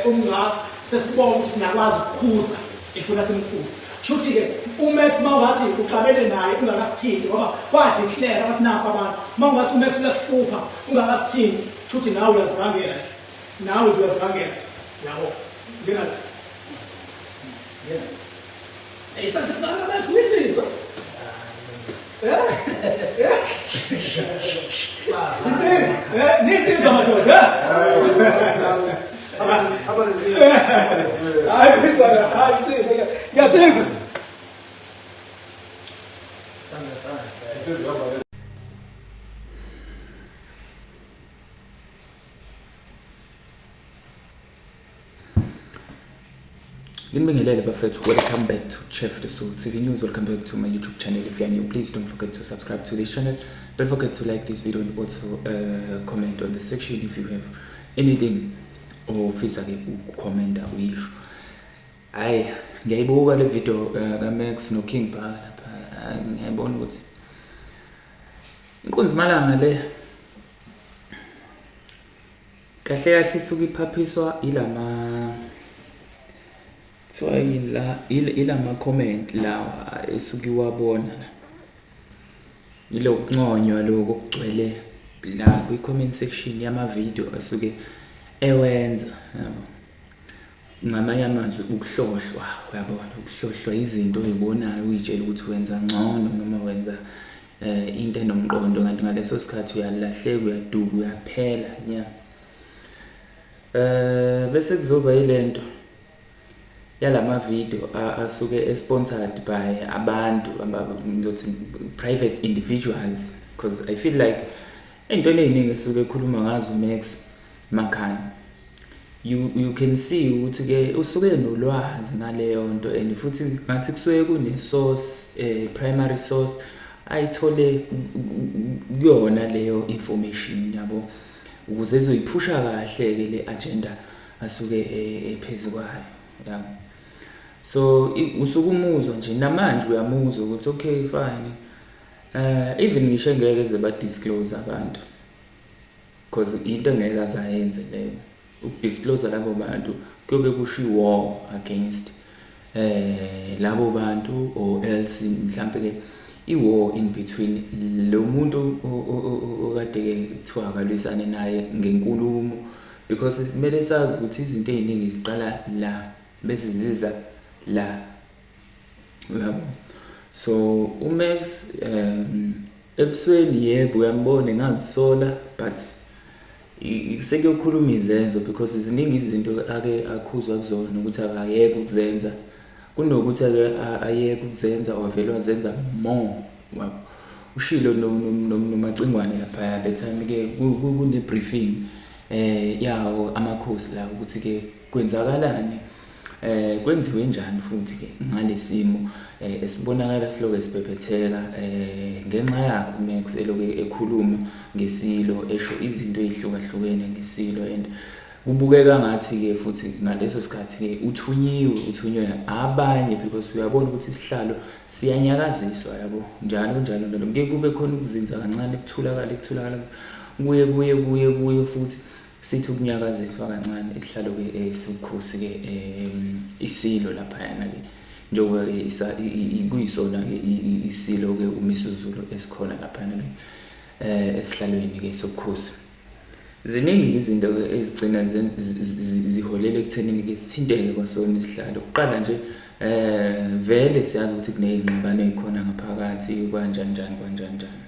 Speaker 1: umngaka sesibonga ukuthi singakwazi ukukhuza ifuna simkhuze. Shuthi ke uMax mawungathi uxabene naye ungakasithinti ngoba kwa declare abathi nakho abantu mawungathi uMax uyakuhlupha ungakasithinti shuthi nawe uyazibangela nawe nje uyazibangela yabo ngena la ngena isandla singaka Max uyitsizwa Nitsizwa madoda. Hayi bizwa hayi insizwa. Ngiyasizwa.
Speaker 2: Sandla sandla.
Speaker 3: Nginibingelele bafethu, welcome back to Chef the Soul TV News. Welcome back to my YouTube channel. If you are new, please don't forget to subscribe to this channel. Don't forget to like this video and also comment on the section if you have anything ofisa ke ukukhomenta uyisho. Hayi, ngiyayibuka le video kaMax no King Bhaka lapha. Ngiyayibona ukuthi inkunzi malanga le kahle kahle isuke iphaphiswa ilama kuthiwa yini la, ilama comment lawa esuke iwabona la, ilokunconywa lokho okugcwele la kwi-comment section yama-video asuke ewenza, yabo. Ngamanye amazwi ukuhlohlwa, uyabona, ukuhlohlwa izinto oyibonayo uyitshela ukuthi wenza ngcono noma wenza into enomqondo, kanti ngaleso sikhathi uyalahleka, uyaduka, uyaphela nya. Bese kuzoba yilento yalama video asuke sponsored by abantu, ngizothi private individuals, because I feel like ey'ntweni ey'ningi esuke ekhuluma ngazo uMax Makhanya, you can see ukuthi ke usuke nolwazi ngaleyo nto, and futhi ngathi kusuke kune source, primary source ayithole kuyona leyo information, yabo, ukuze ezoyiphusha kahle ke le agenda asuke ephezu kwayo, yabo. So usuke umuzwa nje namanje, uyamuzwa ukuthi okay, fine, even ngisho engeke eze ba disclose abantu, because into engeke azayenze leyo, ukudisclose labo bantu kuyobe kusho i-war against labo bantu, or else mhlambe ke i-war in between lo muntu okade ke kuthiwa akalwisane naye ngenkulumo, because kumele sazi ukuthi izinto ey'ningi ziqala la bese ziza la, uyabo. So uMax, ebusweni yebo uyambona engazisola, but sekuyokhuluma izenzo, because ziningi izinto ake akhuzwa kuzona ukuthi akayeke ukuzenza, kunokuthi ake ayeke ukuzenza wavele wazenza more. Ushilo noMacingwane laphaya the time ke kune briefing yawo amakhosi la ukuthi ke kwenzakalani, kwenziwe njani futhi ke ngalesimo esibonakala siloke sibhebhetheka ngenxa yakhe uMax eloke ekhuluma ngesilo, esho izinto ezihlukahlukene ngesilo, and kubukeka ngathi ke futhi ngaleso sikhathi ke uthunyiwe, uthunywe abanye, because uyabona ukuthi isihlalo siyanyakaziswa, yabo, njalo njalo njalo. Kuye kube khona ukuzinza kancane, kuthulakala, kuthulakala, kuye kuye kuye kuye futhi sithi ukunyakaziswa kancane isihlalo ke sobukhosi ke, isilo laphayana ke, njengoba ke kuyisona ke isilo ke uMisuzulu esikhona laphayana ke esihlalweni ke sobukhosi. Ziningi izinto ke ezigcina ziholela ekuthenini ke sithinteke kwasona isihlalo. Kuqala nje, vele siyazi ukuthi kuney'ngxabano ey'khona ngaphakathi, kanjani njani kanjani njani.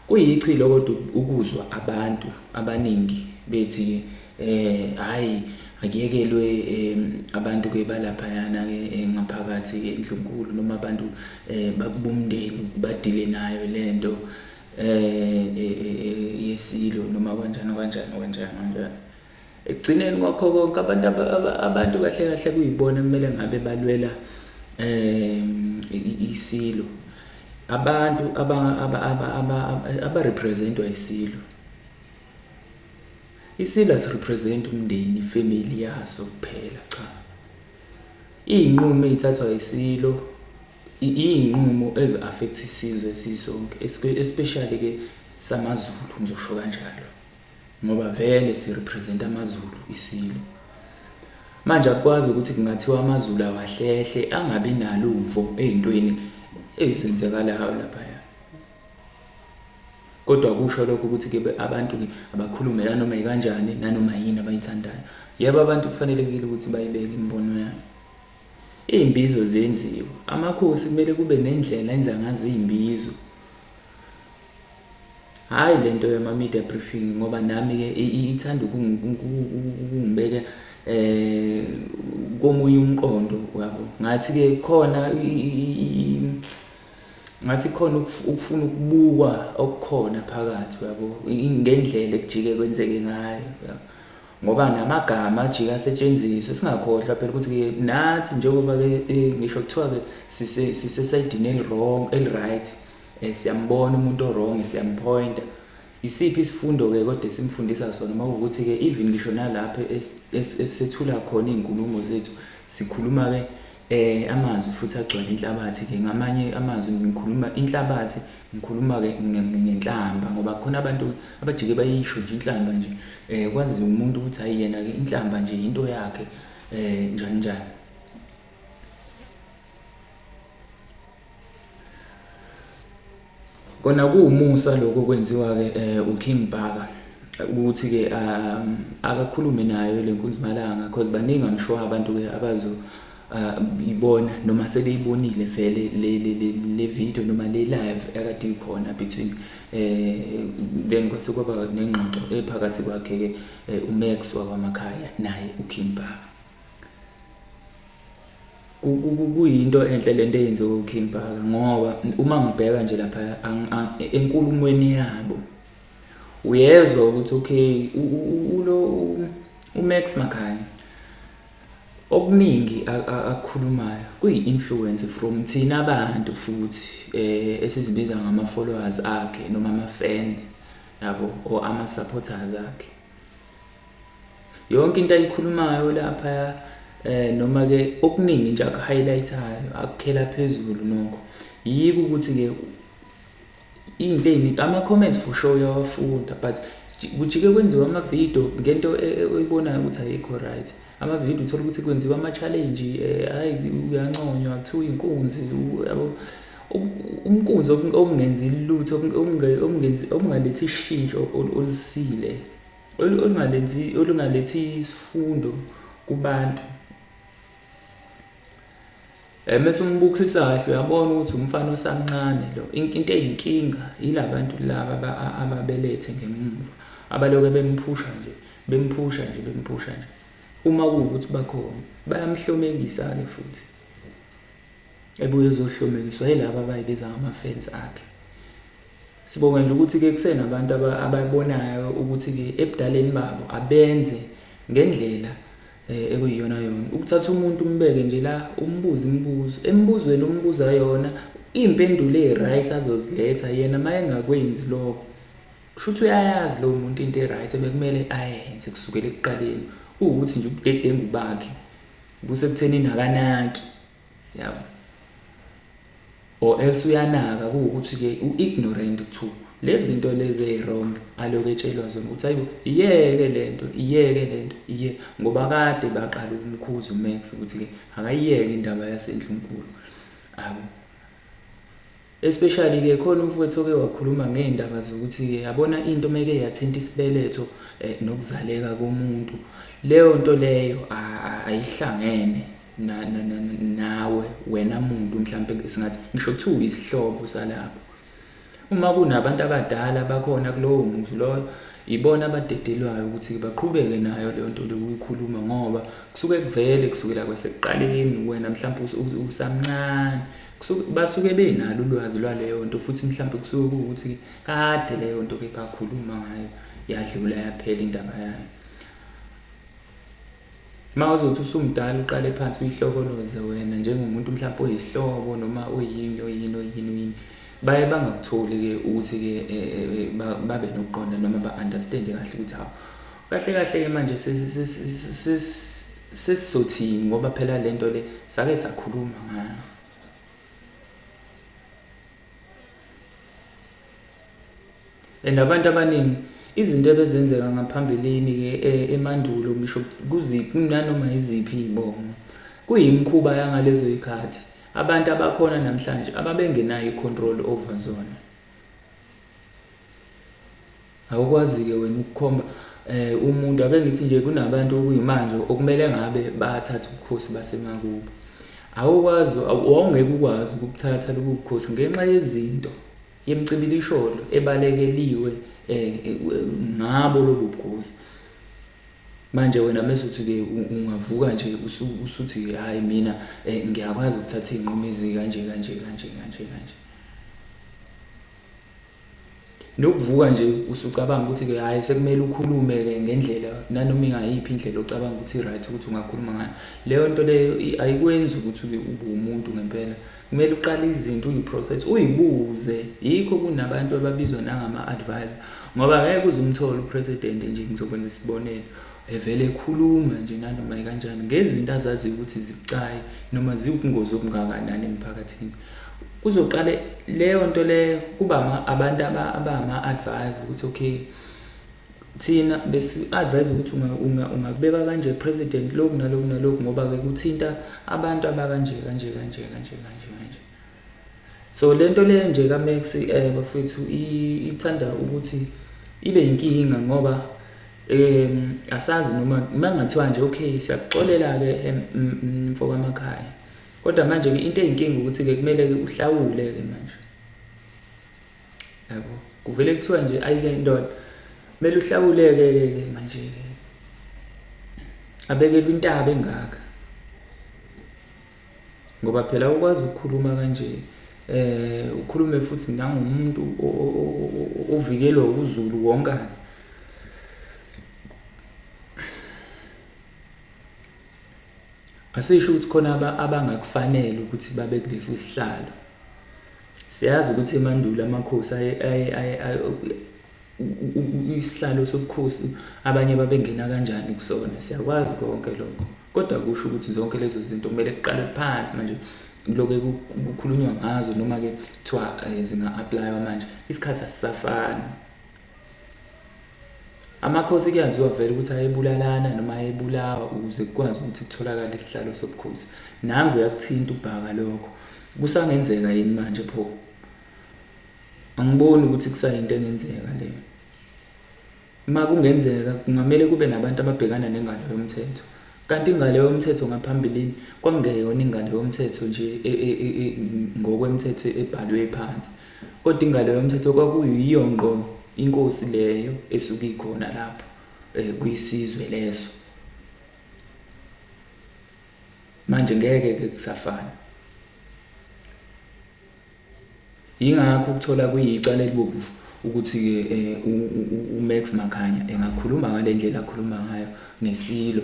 Speaker 3: Kuyichilo kodwa ukuzwa abantu abaningi bethi hayi, akuyekelwe abantu ke balaphayana ke ngaphakathi ke endlunkulu, noma abantu bomndeni badile nayo lento yesilo, noma kanjani kanjani kanjani kanjani. Ekugcineni kwakho konke, abantu abantu kahle kahle kuyibona kumele ngabe balwela isilo, abantu aba representwa isilo. Isilo asirepresent umndeni, ifamily yaso kuphela, cha. Iy'nqumo ey'thathwa isilo iy'nqumo ezi-affect isizwe sisonke, especially ke samaZulu, ngizosho kanjalo, ngoba vele sirepresent amaZulu isilo. Manje akukwazi ukuthi kungathiwa amaZulu awahlehle angabi nalo uvo ey'ntweni ezenzakalayo laphaya. Kodwa kusho lokho ukuthi-ke abantu-ke abakhulume nanoma yikanjani, nanoma yini abayithandayo. Yebo, abantu kufanelekile ukuthi bayibeke imibono yabo. Iy'mbizo ziyenziwa, amakhosi kumele kube nendlela enza ngazo iy'mbizo, hhayi lento yama-media briefing, ngoba nami-ke ithanda ukungibeka komunye umqondo, uyabo. Ngathi-ke khona, ngathi khona ukufuna ukubukwa okukhona phakathi, uyabo, ngendlela ekujike kwenzeke ngayo, uyabo. Ngoba namagama ajike asetshenziswe, singakhohlwa phela ukuthi-ke nathi njengoba-ke ngisho kuthiwa-ke sisesayidini eli-wrong, eli-right, siyambona umuntu o-wrong, siyamphoyinta. Isiphi isifundo-ke kodwa esimfundisa sona uma kuwukuthi-ke even ngisho nalapho esethula khona iy'nkulumo zethu sikhuluma-ke amazwi futhi agcwele inhlabathi-ke ngamanye amazwi ngikhuluma inhlabathi ngikhuluma-ke ngenhlamba ngoba khona abantu abajike bayisho nje inhlamba nje kwaziwa umuntu ukuthi hhayi yena-ke inhlamba nje yinto yakhe njani njani. Kona kuwumusa lokho kwenziwa-ke uKing Bhaka ukuthi-ke akakhulume nayo le nkunzimalanga cause baningi I'm sure abantu-ke abazo ibona noma sebeyibonile vele le video noma le live ekade ikhona between then kwase kwaba nengxoxo ephakathi kwakhe-ke uMax wakwaMakhaya naye uKing Bhaka. Kuyinto enhle lento eyenziwe uKing Bhaka ngoba uma ngibheka nje lapha enkulumweni yabo uyezwa ukuthi okay ulo uMax Makhanya okuningi akukhulumayo kuyi-influence from thina abantu futhi esizibiza ngama-followers akhe noma ama-fans yabo or ama-supporters akhe. Yonke into ayikhulumayo lapha noma ke okuningi nje aku-highlight-ayo akukhela phezulu nokho yiko ukuthi ke into eziningi ama-comments for sure uyawafunda but kujike kwenziwa ama-video ngento oyibonayo ukuthi ayikho right. Ama-video uthola ukuthi kwenziwa ama-challenge hhayi uyanconywa kuthiwa inkunzi yabo umkunzi okungenzi lutho okungenzi okungalethi ishintsho olusile olungalenzi olungalethi isifundo kubantu. Mese umbukisisa kahle uyabona ukuthi umfana osamncane lo. Into eyinkinga yilabantu laba ababelethe ngemuva abaloke bemphusha nje, bemphusha nje, bemphusha nje. Uma kuwukuthi bakhona bayamhlomekisa-ke futhi. Ebuye ezohlomekiswa yilaba abayibiza ngama-fans akhe. Sibonga nje ukuthi-ke kusenabantu ababonayo ukuthi-ke ebudaleni babo abenze ngendlela ekuyiyona yona. Ukuthatha umuntu umbeke nje la umbuze imibuzo, embuzweni ombuza yona iy'mpendulo ey'right azoziletha yena uma engakwenzi lokho kusho ukuthi uyayazi lowo muntu into e-right ebekumele ayenze kusukela ekuqaleni. Kuwukuthi nje ubudedengu bakhe busekuthenini akanaki yabo. Or else uyanaka kuwukuthi-ke u-ignorant to lezi zinto lezi ey'wrong alokhu etshelwa zona ukuthi hayibo iyeke le nto, iyeke le nto, iye ngoba kade baqala ukumkhuza uMax ukuthi-ke akayiyeke indaba yaseNdlunkulu yabo. Especially-ke khona umfowethu oke wakhuluma ngey'ndaba zokuthi-ke yabona into meke yathinta isibeletho nokuzaleka komuntu leyo nto leyo ayihlangene nawe wena muntu mhlampe singathi ngisho kuthiwa uyisihlobo salapho. Uma kunabantu abadala bakhona kulowo muzi loyo ibona abadedelwayo ukuthi baqhubeke nayo leyo nto leyo uyikhuluma ngoba kusuke kuvele kusukela kwasekuqaleni wena mhlampe usamncane kusuke basuke benalo ulwazi lwaleyo nto futhi mhlampe kusuke kuwukuthi kade leyo nto ke bakhuluma ngayo yadlula yaphela indaba yayo. Uma uzothi usumdala uqale phansi uyihlokoloze wena njengomuntu mhlawumpe oyisihlobo noma oyini oyini oyini oyini baye bangakutholi-ke ukuthi-ke babe nokuqonda noma ba-understand-e kahle ukuthi hawu kahle kahle-ke manje sesizothini ngoba phela le nto le sake sakhuluma ngayo. And abantu abaningi izinto ebezenzeka ngaphambilini-ke emandulo ngisho kuziphi nanoma yiziphi iy'bongo kuyimikhuba yangalezo y'khathi abantu abakhona namhlanje ababengenayo i-control over zona. Awukwazi-ke wena ukukhomba umuntu ake ngithi nje kunabantu okuyimanje okumele ngabe bathatha ubukhosi basemakubo. Awukwazi wawungeke ukwazi ukubuthatha lobu bukhosi ngenxa yezinto yemcibilisholo ebalekeliwe ngabo lobu bukhosi. Manje wena mese uthi-ke ungavuka nje usuthi hhayi mina ngiyakwazi ukuthatha iy'nqumo ezikanje kanje kanje kanje kanje. Nokuvuka nje usucabanga ukuthi-ke hhayi sekumele ukhulume-ke ngendlela nanoma ingayiphi indlela ocabanga ukuthi i-right ukuthi ungakhuluma ngayo. Leyo nto leyo ayikwenzi ukuthi ube umuntu ngempela. Kumele uqale izinto uyi-process, uyibuze. Yikho kunabantu ababizwa nangama-advisor ngoba ngeke uze umthole u-president nje ngizokwenza isibonelo evele ekhuluma nje nanoma ikanjani ngezinto azaziyo ukuthi zibucayi noma ziwubungozi obungakanani emphakathini. Kuzoqale leyo nto leyo kuba abantu abama-advisor ukuthi okay thina besi-advise ukuthi ungakubeka kanje president lokhu naloku naloku ngoba-ke kuthinta abantu abakanje kanje kanje kanje kanje kanje. So le nto le nje kaMax bafowethu ithanda ukuthi ibe inkinga ngoba asazi noma uma kungathiwa nje okay siyakuxolela-ke mfo kaMakhaya. Kodwa manje-ke into eyinkinga ukuthi-ke kumele-ke uhlawule-ke manje. Yabo, kuvele kuthiwa nje ayike indoda kumele uhlawuleke ke manje abekelwe intaba engaka ngoba phela ukwazi ukukhuluma kanje ukhulume futhi nangomuntu ovikelwa uZulu wonkana. Asisho ukuthi khona abangakufanele ukuthi babe kulesi sihlalo. Siyazi ukuthi emandulo amakhosi isihlalo sobukhosi abanye babengena kanjani kusona. Siyakwazi konke lokho. Kodwa kusho ukuthi zonke lezo zinto kumele kuqalwe phansi manje kuloke kukhulunywa ngazo noma-ke kuthiwa zinga-apply-wa manje. Isikhathi asisafani. Amakhosi kuyaziwa vele ukuthi ayebulalana noma ayebulawa ukuze kukwazi ukuthi kutholakale isihlalo sobukhosi. Nangu uyakuthinta uBhaka lokho. Kusangenzeka yini manje pho? Angiboni ukuthi kusayinto engenzeka leyo. Uma kungenzeka kungamele kube nabantu ababhekana nengalo yomthetho. Kanti ingalo yomthetho ngaphambilini kwakungeyona ingalo yomthetho nje ngokwemithetho ebhalwe phansi. Kodwa ingalo yomthetho kwakuyiyo ngqo inkosi leyo esuke ikhona lapho kwisizwe leso. Manje ngeke-ke kusafana. Yingakho ukuthola kuyicala elibomvu ukuthi-ke uMax Makhanya engakhuluma ngale ndlela akhuluma ngayo ngeSilo.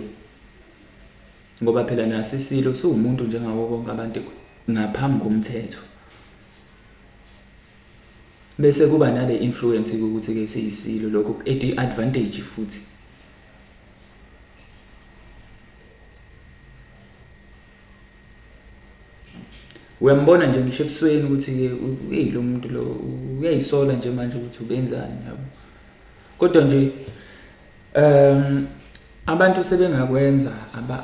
Speaker 3: Ngoba phela naso iSilo siwumuntu njengabo bonke abantu ngaphambi komthetho. Bese kuba nale influence ukuthi-ke siyisilo lokho ku-add i-advantage futhi. Uyambona nje ngisho ebusweni ukuthi-ke eyi lo muntu lo uyayisola nje manje ukuthi ubenzani yabo. Kodwa nje abantu sebengakwenza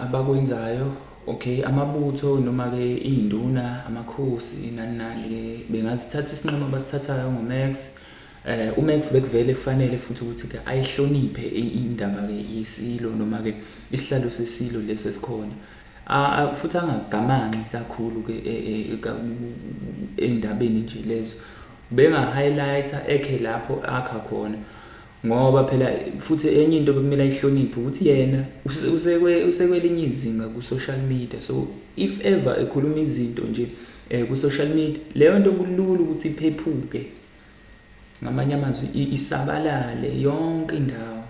Speaker 3: abakwenzayo okay amabutho noma-ke iy'nduna amakhosi nani nani-ke bengasithatha isinqumo abasithathayo ngoMax. UMax bekuvele kufanele futhi ukuthi-ke ayihloniphe indaba-ke yeSilo noma-ke isihlalo seSilo lesi esikhona. Futhi angagamanxi kakhulu-ke ey'ndabeni nje lezo. Benga-highlight-a ekhe lapho akha khona ngoba phela futhi enye into bekumele ayihloniphe ukuthi yena usekwelinye izinga ku-social media. So if ever ekhuluma izinto nje ku-social media leyo nto kulula ukuthi iphephuke. Ngamanye amazwi isabalale yonke indawo.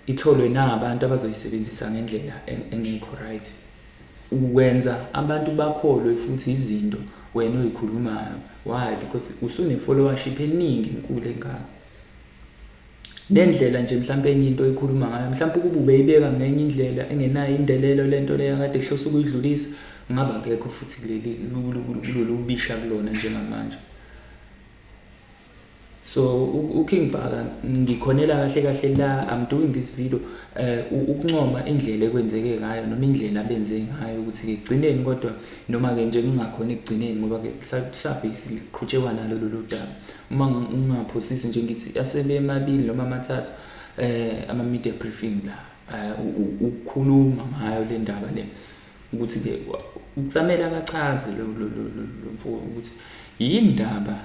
Speaker 3: Itholwe nabantu abazoyisebenzisa ngendlela engekho right. Wenza abantu bakholwe futhi izinto wena oyikhulumayo. Why? Because usune-followership eningi enkulu engaka. Nendlela nje mhlampe enye into oyikhuluma ngayo mhlampe ukuba ubeyibeka ngenye indlela engenayo indelelo lento leyo akade ehlose ukuyidlulisa ngabe akekho futhi kuleli kulolu bisha kulona njengamanje. So uKing Bhaka ngikhonela kahle kahle la I'm doing this video ukuncoma indlela ekwenzeke ngayo noma indlela abenze ngayo ukuthi ke gcineni kodwa noma ke nje ngingakhona ekugcineni ngoba ke kusabhizi liqhutshekwa nalo lolu daba. Uma ngingaphosisi nje ngithi asebe emabili noma amathathu ama media briefing la ukukhuluma ngayo le ndaba le ukuthi ke kusamele akachaze lo mfo ukuthi yini ndaba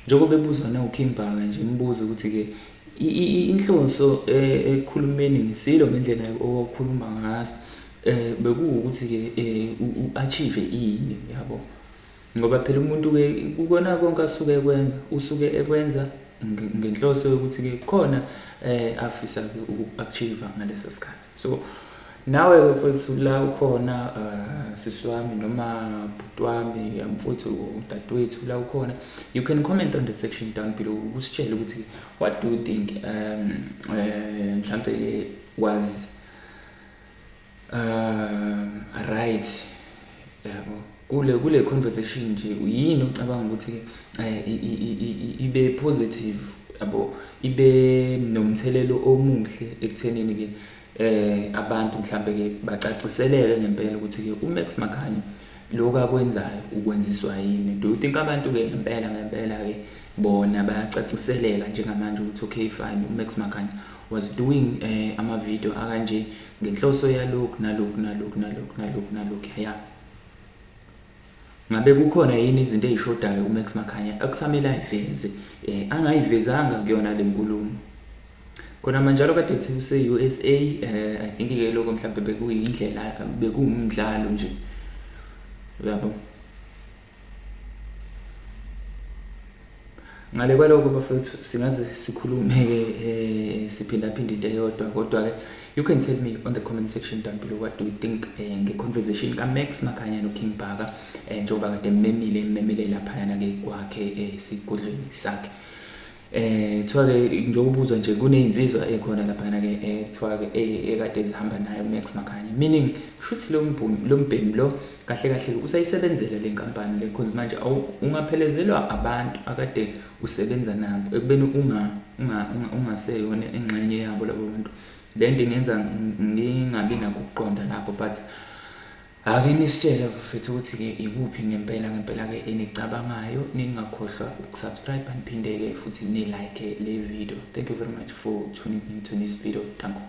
Speaker 3: njengoba ebuzwa na uKing Bhaka nje imibuzo ukuthi ke inhloso ekukhulumeni ngesilo ngendlela okhuluma ngaso bekuwukuthi ke u-achieve ini yabo. Ngoba phela umuntu-ke kukona konke asuke ekwenza, usuke ekwenza ngenhloso yokuthi-ke khona afisa-ke uku-achieve ngaleso sikhathi. So nawe-ke mfowethu la ukhona sisi wami noma bhuti wami, mfowethu, udadewethu la ukhona, you can comment on the section down below usitshele ukuthi what do you think mhlampe-ke was right yabo kule conversation nje, yini ucabanga ukuthi ibe positive yabo, ibe nomthelelo omuhle ekuthenini ke abantu mhlambe ke bacaciseleke ngempela ukuthi ke uMax Makhanya lokhu akwenzayo ukwenziswa yini. Do you think abantu ke ngempela ngempela ke bona bayacaciseleka njengamanje ukuthi okay fine, uMax Makhanya was doing ama video akanje ngenhloso yalokhu nalokhu nalokhu nalokhu nalokhu nalokhu ya. Ngabe kukhona yini izinto ezishodayo uMax Makhanya akusamele ayiveze angayivezanga kuyona le nkulumo? Khona manjalo kade ethi use-USA, I think ke lokho mhlawumbe bekuyindlela, bekuwumdlalo nje uyabo. Ngale kwalokho bafethu singaze sikhulume-ke siphindaphinde into eyodwa, kodwa-ke you can tell me on the comment section down below what do you think nge-conversation kaMax Makhanya noKing Bhaka njengoba kade emmemile laphayana-ke kwakhe esigodlweni sakhe. Kuthiwa-ke njengoba ubuzwa nje kuney'nsizwa ey'khona laphayana-ke kuthiwa-ke ekade zihamba naye uMax Makhanya, meaning kushuthi lo mbhemu lo kahle kahle usayisebenzela le nkampani le, because manje ungaphelezelwa abantu akade usebenza nabo ekubeni ungaseyona ingxenye yabo labo bantu. Le nto ingenza ngingabi nakho ukuqonda lapho, but ake nisitshele mfethu ukuthi-ke ikuphi ngempela ngempela-ke enicabangayo. Ningakhohlwa ukusubscribe niphinde-ke futhi ni-like le video. Thank you very much for tuning into this video. Danko.